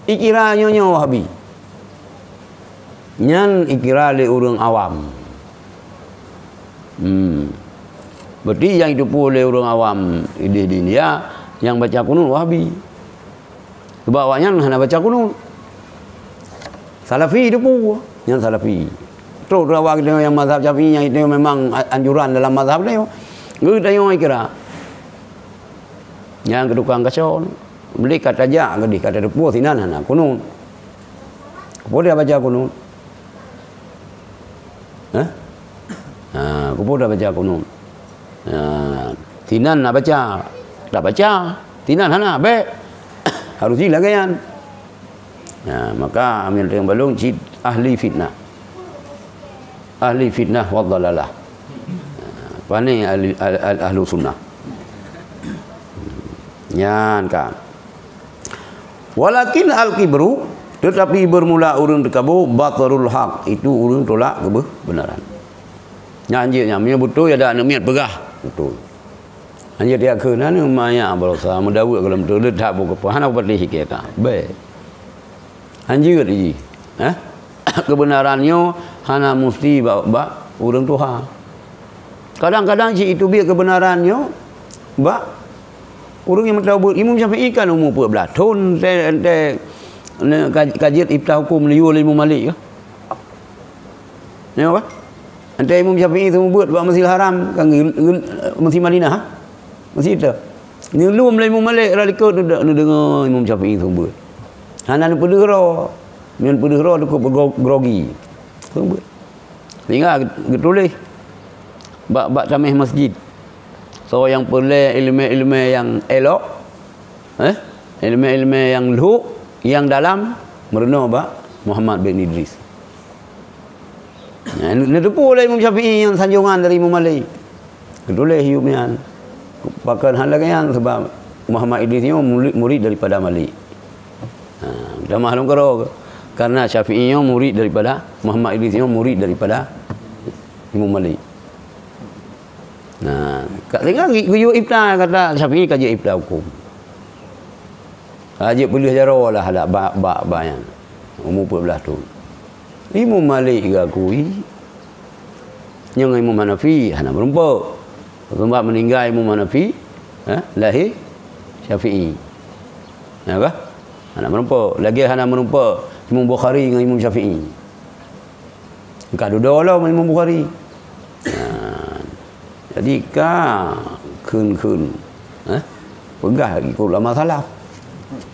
Ikira nyoe-nyoe Wahabi. Nyan ikira lé ureuëng awam. Hmm. Berarti nyang jiteupeue lé ureuëng awam idéh di India, nyang baca kunut Wahabi. Sebab awaknyan hana baca kunut. Salafi jiteupeue, nyan Salafi. Trok tu awak geutanyoe nyang mazhab Syafi'i, nyang itu memang a-, anjuran dalam mazhab geutanyoe. Geutanyoe ikira. Nyang keu tukang kaco, beli ka tajak keudeh, ka tateupeue sinan hana kunut. Peue dia baca kunut? Hah? Ha, peue dia baca kunut? Ha, sinan na baca. Tak baca. Sinan hana, bék. Harus jih lagée nyan. Ha, maka Amir Teueng Balong cit ahli fitnah. Ahli fitnah wa dhalalah. Ha, pane ahli, al-, al-, ahlu sunnah. Nyan kan. Walakin al-kibru, tetapi bermula ureuëng teukabo, batarul haq, itu ureuëng tolak keubeunaran. Nyan jih nyan, meunyoe beutôi ada aneuk miet peugah, beutôi. Hana tiak kheun, hana maya barosa meudaweuek gohlom tu, le that buku pah, hana patéh hikayat ka. Bèk. Hanjeuet jih. Eh? Keubeunaran nyoe hana musti bak, bak ureuëng tuha. Kadang-kadang cit iteubiet keubeunaran nyoe bak ureuëng nyang meutaubeut. Imam Syafi'i kan umu peuet blaih thon, entée, entée ne ka, ka jeuet iftah huköm liyue lé Imam Malik ka. Nyoe ka? Entée Imam Syafi'i seumeubeuet bak Masjidil Haram, ka ngeul-, ngeul-, Masjid Madinah, ha? Masjid tu. Ngeulom lé Imam Malik, rot likot neude-, neudeungoe Imam Syafi'i seumeubeuet. Hana neupeudeuh droe. Nyan peudeuh droe cukup gro-, grogi. Seumeubeuet. Sehingga geutuléh bak, bak taméh masjid. Soe nyang peureulée ileumé-ileumé nyang élok, eh? Ileumé-ileumé nyang lhok, nyang dalam, meurunoe bak Muhammad bin Idris. Nah, neuteupeue lé Imam Syafi'i nyang sanjongan dari Imam Malik. Geutuléh yup nyan. Pakon hal lagée nyan, sebab Muhammad Idris nyoe murid, murid daripada Malik. Ha, tamah lôn keudroe. Karena Syafi'i nyoe murid daripada, Muhammad Idris nyoe murid daripada Imam Malik. Nah, ka, sehingga geu-, geuyue iftah, kata Syafi'i ka jeuet iftah huköm. Ka jeuet peuleueh jaroe lah, lah bak, bak, bak nyan. Umu peuet blaih thon. Imam Malik geukui, nyoe ngon Imam Hanafi hana meurumpok. Sebab meuninggai Imam Hanafi, eh, lahé Syafi'i. Nah, bah? Hana meurumpok. Lagée hana meurumpok Imam Bukhari ngon Imam Syafi'i. Ka dudoe lom Imam Bukhari. Nah, jadi ka kheun-kheun, eh, peugah ikot ulama salaf.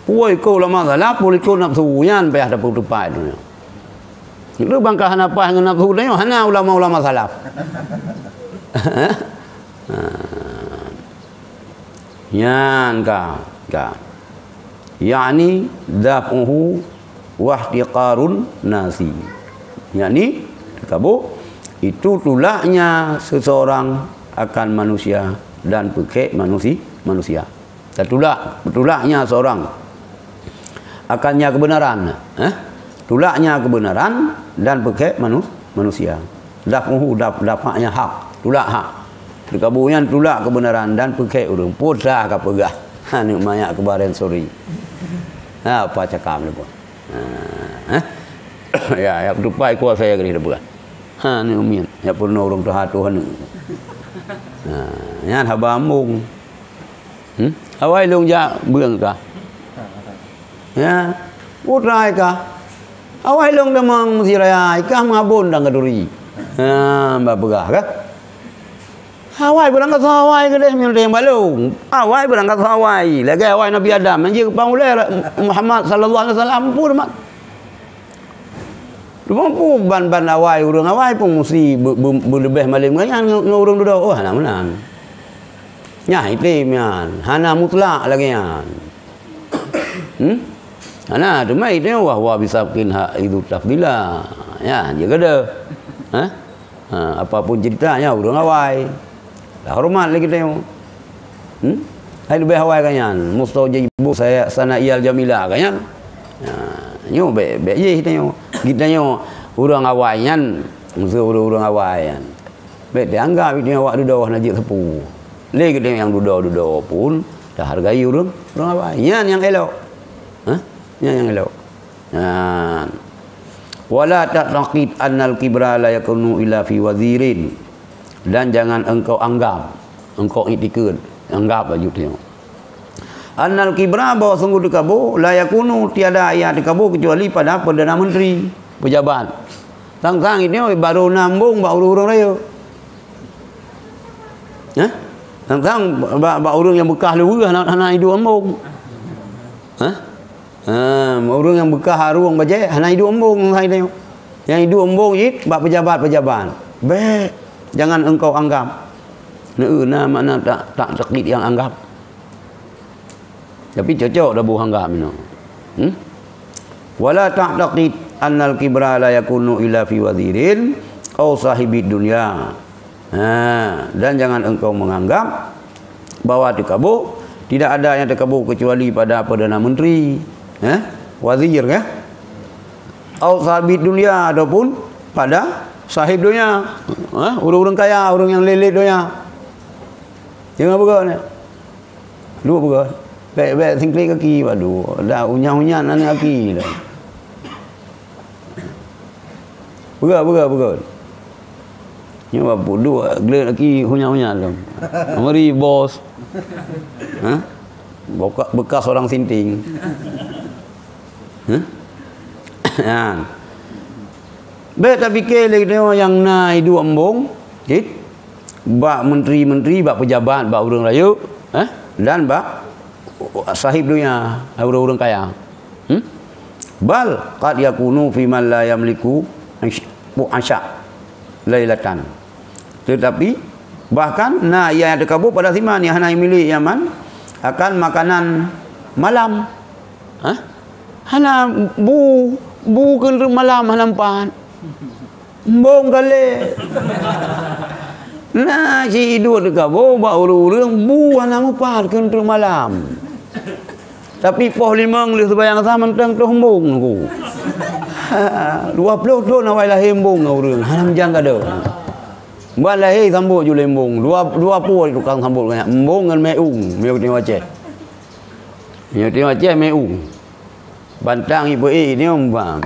Peue ikot ulama salaf, peue ikot nafsu, nyan payah tapeutupat donya. Itu bangka hana paih ngon nafsu tanyoe, hana ulama-ulama salaf. Eh? Nah. Nyan ka, ka. Yakni daf'uhu wahtiqarun nasi. Yakni, kabut, itu tulaknya seseorang akan manusia dan peukhek manusi-, manusia. Tatulak, tulaknya seorang akannya kebenaran, eh? Tulaknya kebenaran dan peukhek manu-, manusia. Daf'uhu, daf-, dafa'nya hak, tulak hak. Dikabut nyan tulak kebenaran dan peukhek ureuëng. Peue ka peugah. Ha, aneuk manyak keubarén sori. Ha, apa cakap lé buet. Ha, eh? Ya, ya, tupai kuasa ya geurih peugah. Ha, aneuk miet. Ya peurunoe ureuëng tuha tuha aneuk. Ha, nyan haba ambong. Hmm? Awai lôn jak beueng kah? Ya, putra kah? Awai lôn tamong meusi raya, ikah mengabon dan keduri. Ha, ba peugah kah? Awai beurangkat awai keudeh meunyoe balong. Awai beurangkat awai. Lagée awai Nabi Adam. Nyang jeuet pang ulée Muhammad sallallahu alaihi wasallam pun mat. Cuma pu ban-ban awai, ureuëng awai pun musti be-, be-, beuleubeh malem ngon nyan ngon, ngon ureuëng dudoe. Oh, hana meunan. Nyan item nyan, hana mutlak lagée nyan. Hmm? Hana, cuma item wah, wah bisa bikin hak itu tafdila. Ya, jaga dah. Ha? Ha, apapun ceritanya, ureuëng awai. Dah hormat lagi tengok. Hmm? Hai leubeh awai ka nyan, mustajibu saya sana iyal jamila ka nyan. Ha, nyoe bèk, bèk jih tanyoe. Geutanyoe ureueng awai nyan, musoh ureueng-ureueng awai nyan. Bèk teuanggap geutanyoe awak dudoe hana jeuet sapeue. Lé geutanyoe nyang dudoe-dudoe pun tahargai ureueng, ureueng awai. Nyan nyang elok. Ha? Nyan nyang elok. Nah. Wala ta'taqid annal kibra la yakunu illa fi wazirin. Dan jangan engkau anggap, engkau iktikad, anggap laju teuh. Annal kibra, bahwa sungguh teukabô, la yakunu, tiada ia teukabô kecuali pada perdana menteri, pejabat. Sang-sang itu baru na embong bak ureueng-ureueng rayeuk. Hah? Sang-sang bak, bak ureueng nyang beukah leuweue hana, hana iduek embong. Hah? Ha, ureueng nyang beukah harong bajèe hana iduek embong hai nyoe. Nyang iduek embong cit bak pejabat-pejabat. Bèk, jangan engkau anggap. Nah, na makna tak, tak takit yang anggap. Tapi cocok dah buh anggap inoe. Hmm? Wala ta'taqid annal kibra la yakunu illa fi wazirin au sahibid dunya. Ha, dan jangan engkau menganggap bahwa teukabô tidak ada yang teukabô kecuali pada perdana menteri, eh, wazir, eh, au sahibid dunya, ataupun pada sahib dunia, eh, ureueng-ureueng kaya, ureueng nyang lé-lé dunia. Jangan begitu ni. Duek peugah, bèk, bèk singklik kaki bak duek. Dah unyah-unyah nan kaki dah. Peugah, peugah, peugah. Nyoe bak duek gleh kaki unyah-unyah tu. Mari bos. Ha? Boka-, bekas orang sinting. Hah? Nyan. Bèk tapike lé geutanyoe nyang na iduek embong, cit. Bak menteri-menteri, bak pejabat, bak ureueng rayeuk, eh, dan bak sahib dunia, ureueng-ureueng kaya. Hmm? Bal qad yakunu fi man la yamliku asy-, asya lailatan. Tetapi, bahkan na ia nyang teukabô pada siman nyang hana milék nyan akan makanan malam. Hah? Hana bu, bu keuneuk malam hana meupat. Embong ka lé. Na cit iduek teukabô bak ureueng-ureueng bu hana meupat keuneuk malam. Tapi poh limong lheueh seumayang asar mantong toh embong ku. Ha, dua ploh thon awai lahé embong ngon ureueng, hana meujang gadôh. Ban lahé sambot ju lé embong, dua, dua pue tukang sambot nyan, embong ngon meu'ung, meu'ung Aceh. Meu'ung Aceh meu'ung. Bantang ipeuék nyoe bang.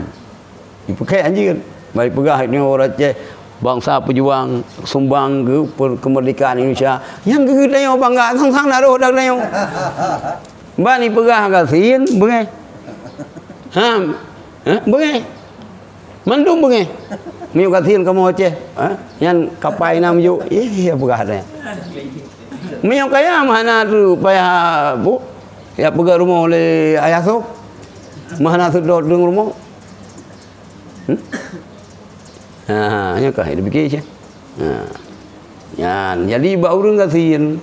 Ipeukét anjeut. Bak ipeugah nyoe ureueng Aceh, bansa peujuang sumbang keu per-, keumeurdekaan Indonesia. Nyang geutanyoe bangga sang-sang na roh dak tanyoe. Ban ipeugah gasien beungéh. Ha, ha, beungéh. Mandum beungéh. Miyueb gasien kamoe Aceh, ha? Nyan kapai na miyueb. Ih, ya peugah dah. Miyueb kaya meuhana tu payah bu. Ya peugah rumoh lé ayah soe. Meuhana seudot deungon rumoh. Hmm? Ha, nyan ka dipike cit. Ha. Nyan, jadi bak ureueng gasien,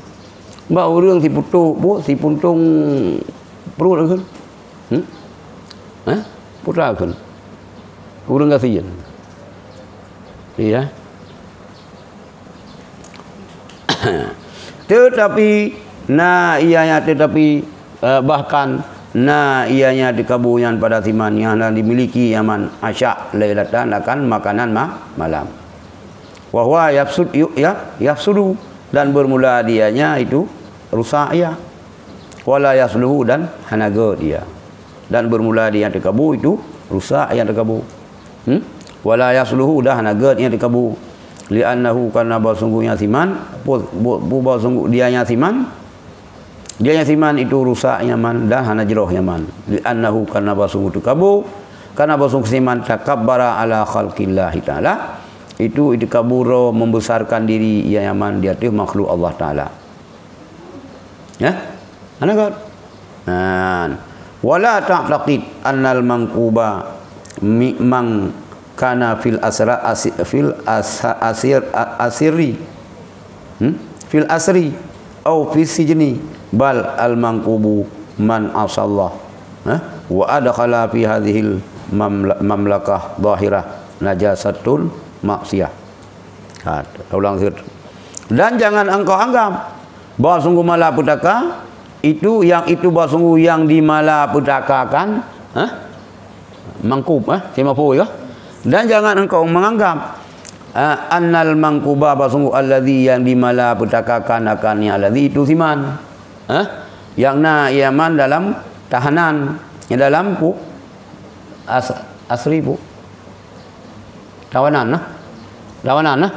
bak ureueng siputoh bu, sipuntong pruet kan. Hmm? Eh? Putra kan. Ureueng gasien. Iya. Tetapi, na ianya tetapi, eh, bahkan na ianya teukabô nyan pada siman nyang hana dimiliki nyan man asya lailatan akan makanan ma-, malam. Wa huwa yafsud yu-, ya, yafsudu, dan bermula dianya itu rusak ia. Wala yasluhu, dan hana gét ia. Dan bermula di nyang teukabô itu rusak nyang teukabô. Hmm? Wala yasluhu, dan hana gét nyang teukabô. Li'annahu, karena bahwa sungguhnya siman, pu-, pu-, pu-, bahwa sungguh dianya siman, dianya siman itu rusak nyan man dan hana jroh nyan man. Li'annahu, karena bahwa sungguh teukabô, karena bahwa sungguh siman takabbara ala khalqillahi ta'ala, itu teukabô membesarkan diri ia nyan man di ateueh makhluk Allah Ta'ala. Ya? Hana gét. Nah, wala ta'taqid annal manquba mi-, man kana fil asra-, asi-, fil asa-, asir-, a-, asiri. Hmm? Fil asri au fis sijni, bal al manqubu man asallah. Ha? Wa adkhala fi hadhil mamla-, mamlakah zahirah najasatul maksiyah. Ha, ulang sikit. Dan jangan engkau anggap Bahwa sungguh malapetaka, itu yang, itu bahwa sungguh yang dimalapetakakan, eh? Mangkub, eh? Simapui, ya. Dan jangan engkau menganggap, eh, annal mangkuba, bahwa sungguh alladzi yang dimalapetakakan akan yang alladzi itu siman. Eh? Yang na iaman dalam tahanan, dalam pu-, as-, asri pu-, tawanan, nah. Tawanan, nah.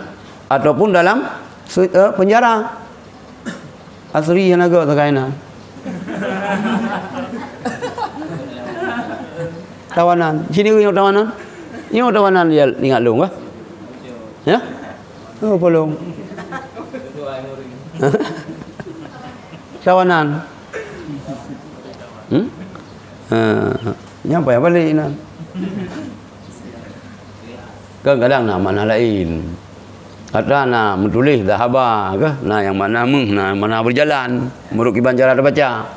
Ataupun dalam se-, eh, penjara. Asri hana gèt sakai na. Tawanan. Sini nyoe tawanan. Nyoe tawanan dia ingat lôn kah? Ya? Oh, polong. Tawanan. Hmm? Ha, nyampai balik na. Kan kadang na makna lain. Ata na meutuléh zahaba kah, na nyang makna meuh, na makna berjalan, meunurot kiban cara tabaca.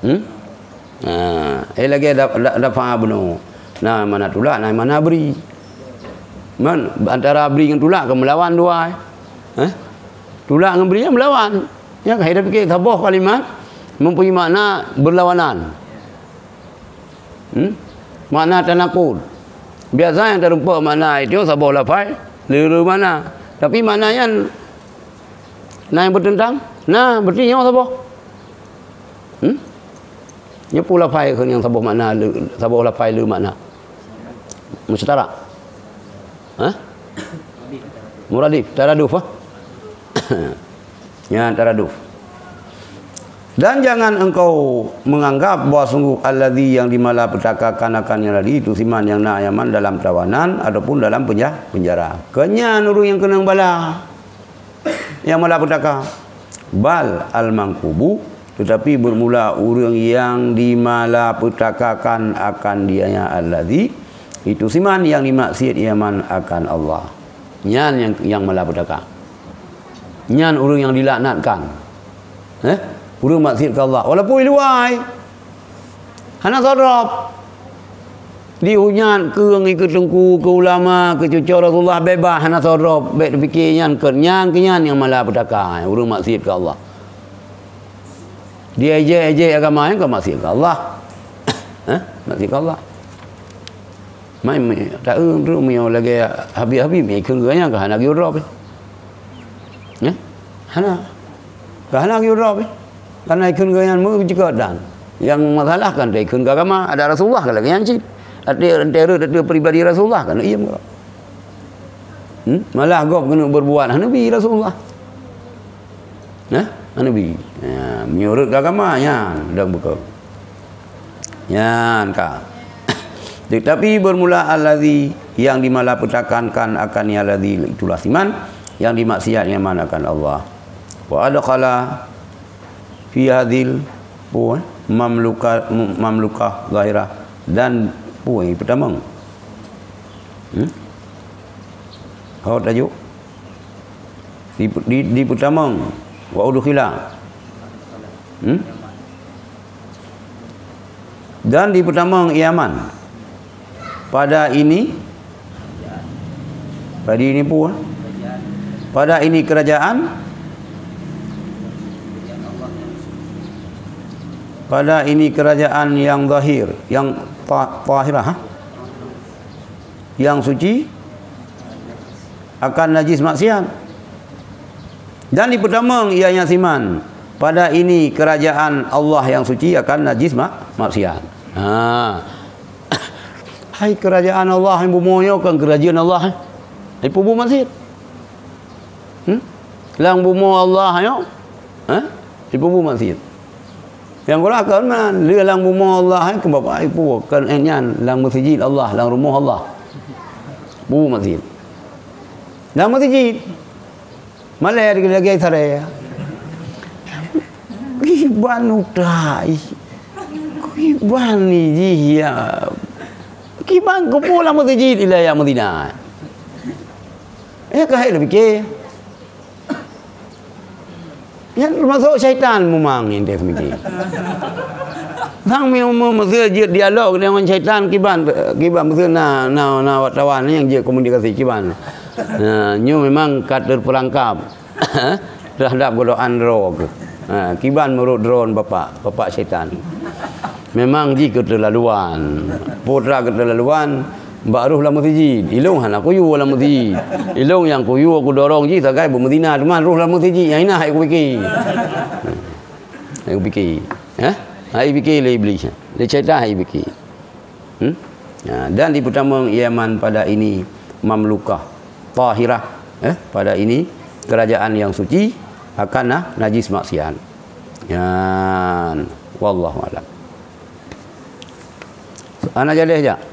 Hmm? Ha, eh, lagèe da-, da-, dafa bunoe. Na makna tulak, na makna bri. Man, antara bri ngon tulak kan meulawan dua, eh? Eh? Tulak ngon bri kan meulawan. Nyan ka hai tapike saboh kalimat mempunyai makna berlawanan. Hmm? Makna tanakud. Biasa nyang tarumpok makna itu saboh lafai, lhèe-lhèe makna. Tapi makna nyan na nyang bertentang? Na, berarti nyoe saboh. Hmm? Nyoe peue lafai kheun nyang saboh makna, lhèe-, saboh lafai lhèe makna. Musytarak. Hah? Muradif, taraduf, ha? Nyan taraduf. Dan jangan engkau menganggap bahwa sungguh alladzi yang dimalapetakakan akan yang alladzi itu siman yang na iaman dalam tawanan ataupun dalam penja-, penjara. Keu nyan ureueng nyang keunong bala. Nyang malapetaka. Bal al-mangkubu, tetapi bermula ureueng nyang dimalapetakakan akan dia nyan alladzi, itu siman nyang dimaksiat iaman akan Allah. Nyan nyang, nyang malapetaka. Nyan ureueng nyang dilaknatkan. Eh? Ureueng maksiat keu Allah. Walaupun i luwa, hana soe drob. Dihujat keu ngon keu teungku, keu ulama, keu cucoe Rasulullah beubaih hana soe drob, bèk tapike nyan keu nyan, keu nyan nyang malapetaka, ureueng maksiat keu Allah. Diejek-ejek agama nyan keu maksiat keu Allah. Hah? Maksiat keu Allah. Mai, mai, taeu tu meunyoe lagèe Habib-Habib ikheun geuh nyan ka hana geuyue drob. Hah? Hana. Ka hana geuyue drob. Karena ikheun geuh nyan meuceukeut dan. Nyang masalah kan ikheun geuh agama, ada Rasulullah kan lagèe nyan cit. Ada entera, ada pribadi Rasulullah kan, iya meukeurah. Hmm? Malah gob keuneuk berbuat hana bi Rasulullah. Nah, hana bi. Ya, meunurot agama nyan dan bukan. Nyan ka. Tetapi bermula alladzi yang dimalapetakakan akan ya alladzi itulah siman yang dimaksiat iaman akan Allah. Wa adkhala fi hadzil pun mamluka, mamlukah zahirah dan pun pertama. Hmm? Hau tajuk. Di, di, di pertama wa udkhila. Hmm? Dan di pertama iaman. Pada ini, pada ini pun, pada ini kerajaan, pada ini kerajaan yang zahir, yang ta-, tahirah, ha? Yang suci akan najis maksiat. Dan dipeutamong ia nyan siman, pada ini kerajaan Allah yang suci akan najis ma-, maksiat. Ha. Hai kerajaan Allah, hai bumoe nyoe kan kerajaan Allah, eh? Hai pubu maksiat. Hmm? Lam bumoe Allah nyoe, eh? Hai pubu maksiat. Nyang gura kon man, lheueh lam bumoe Allah, hai keu bapak ibu, kon eh nyan lam meuseujid Allah, lam rumoh Allah. Pubu maksiat. Lam meuseujid. Malèe lagèe saree. Kiban utai. Kiban ni jih ya. Kiban kupu lam meuseujid ila ya Madinah. Ya ka hai leuh pikir. Nyan teumasok syaitan mumang nyan teuh seumiké. Sang mi-, mu-, meuseu jeuet dialog deungon syaitan kiban, kiban meuseu na, na, na wartawan nyang jeuet komunikasi kiban. Nah, nyoe memang ka teupeurangkap. Terhadap godaan droe keuh. Ha, kiban meurot droe bapak, bapak syaitan. Memang jih keuteulaleuan. Putra keuteulaleuan, bak roh lam meuseujid. Ilong hana kuyue lam meuseujid. Ilong nyang kuyue kudorong jih sagai beumeuzina, teuma roh lam meuseujid nyang inah hai kupike. Hai kupike. Ha? Hai pike lé Iblis. Lé syaitan hai pike. Hmm? Ha, dan dipeutamong Yaman pada ini mamlukah tahirah, eh, pada ini kerajaan yang suci akan na-, najis maksiat. Yan, wallahu alam. Ana jaleh jak.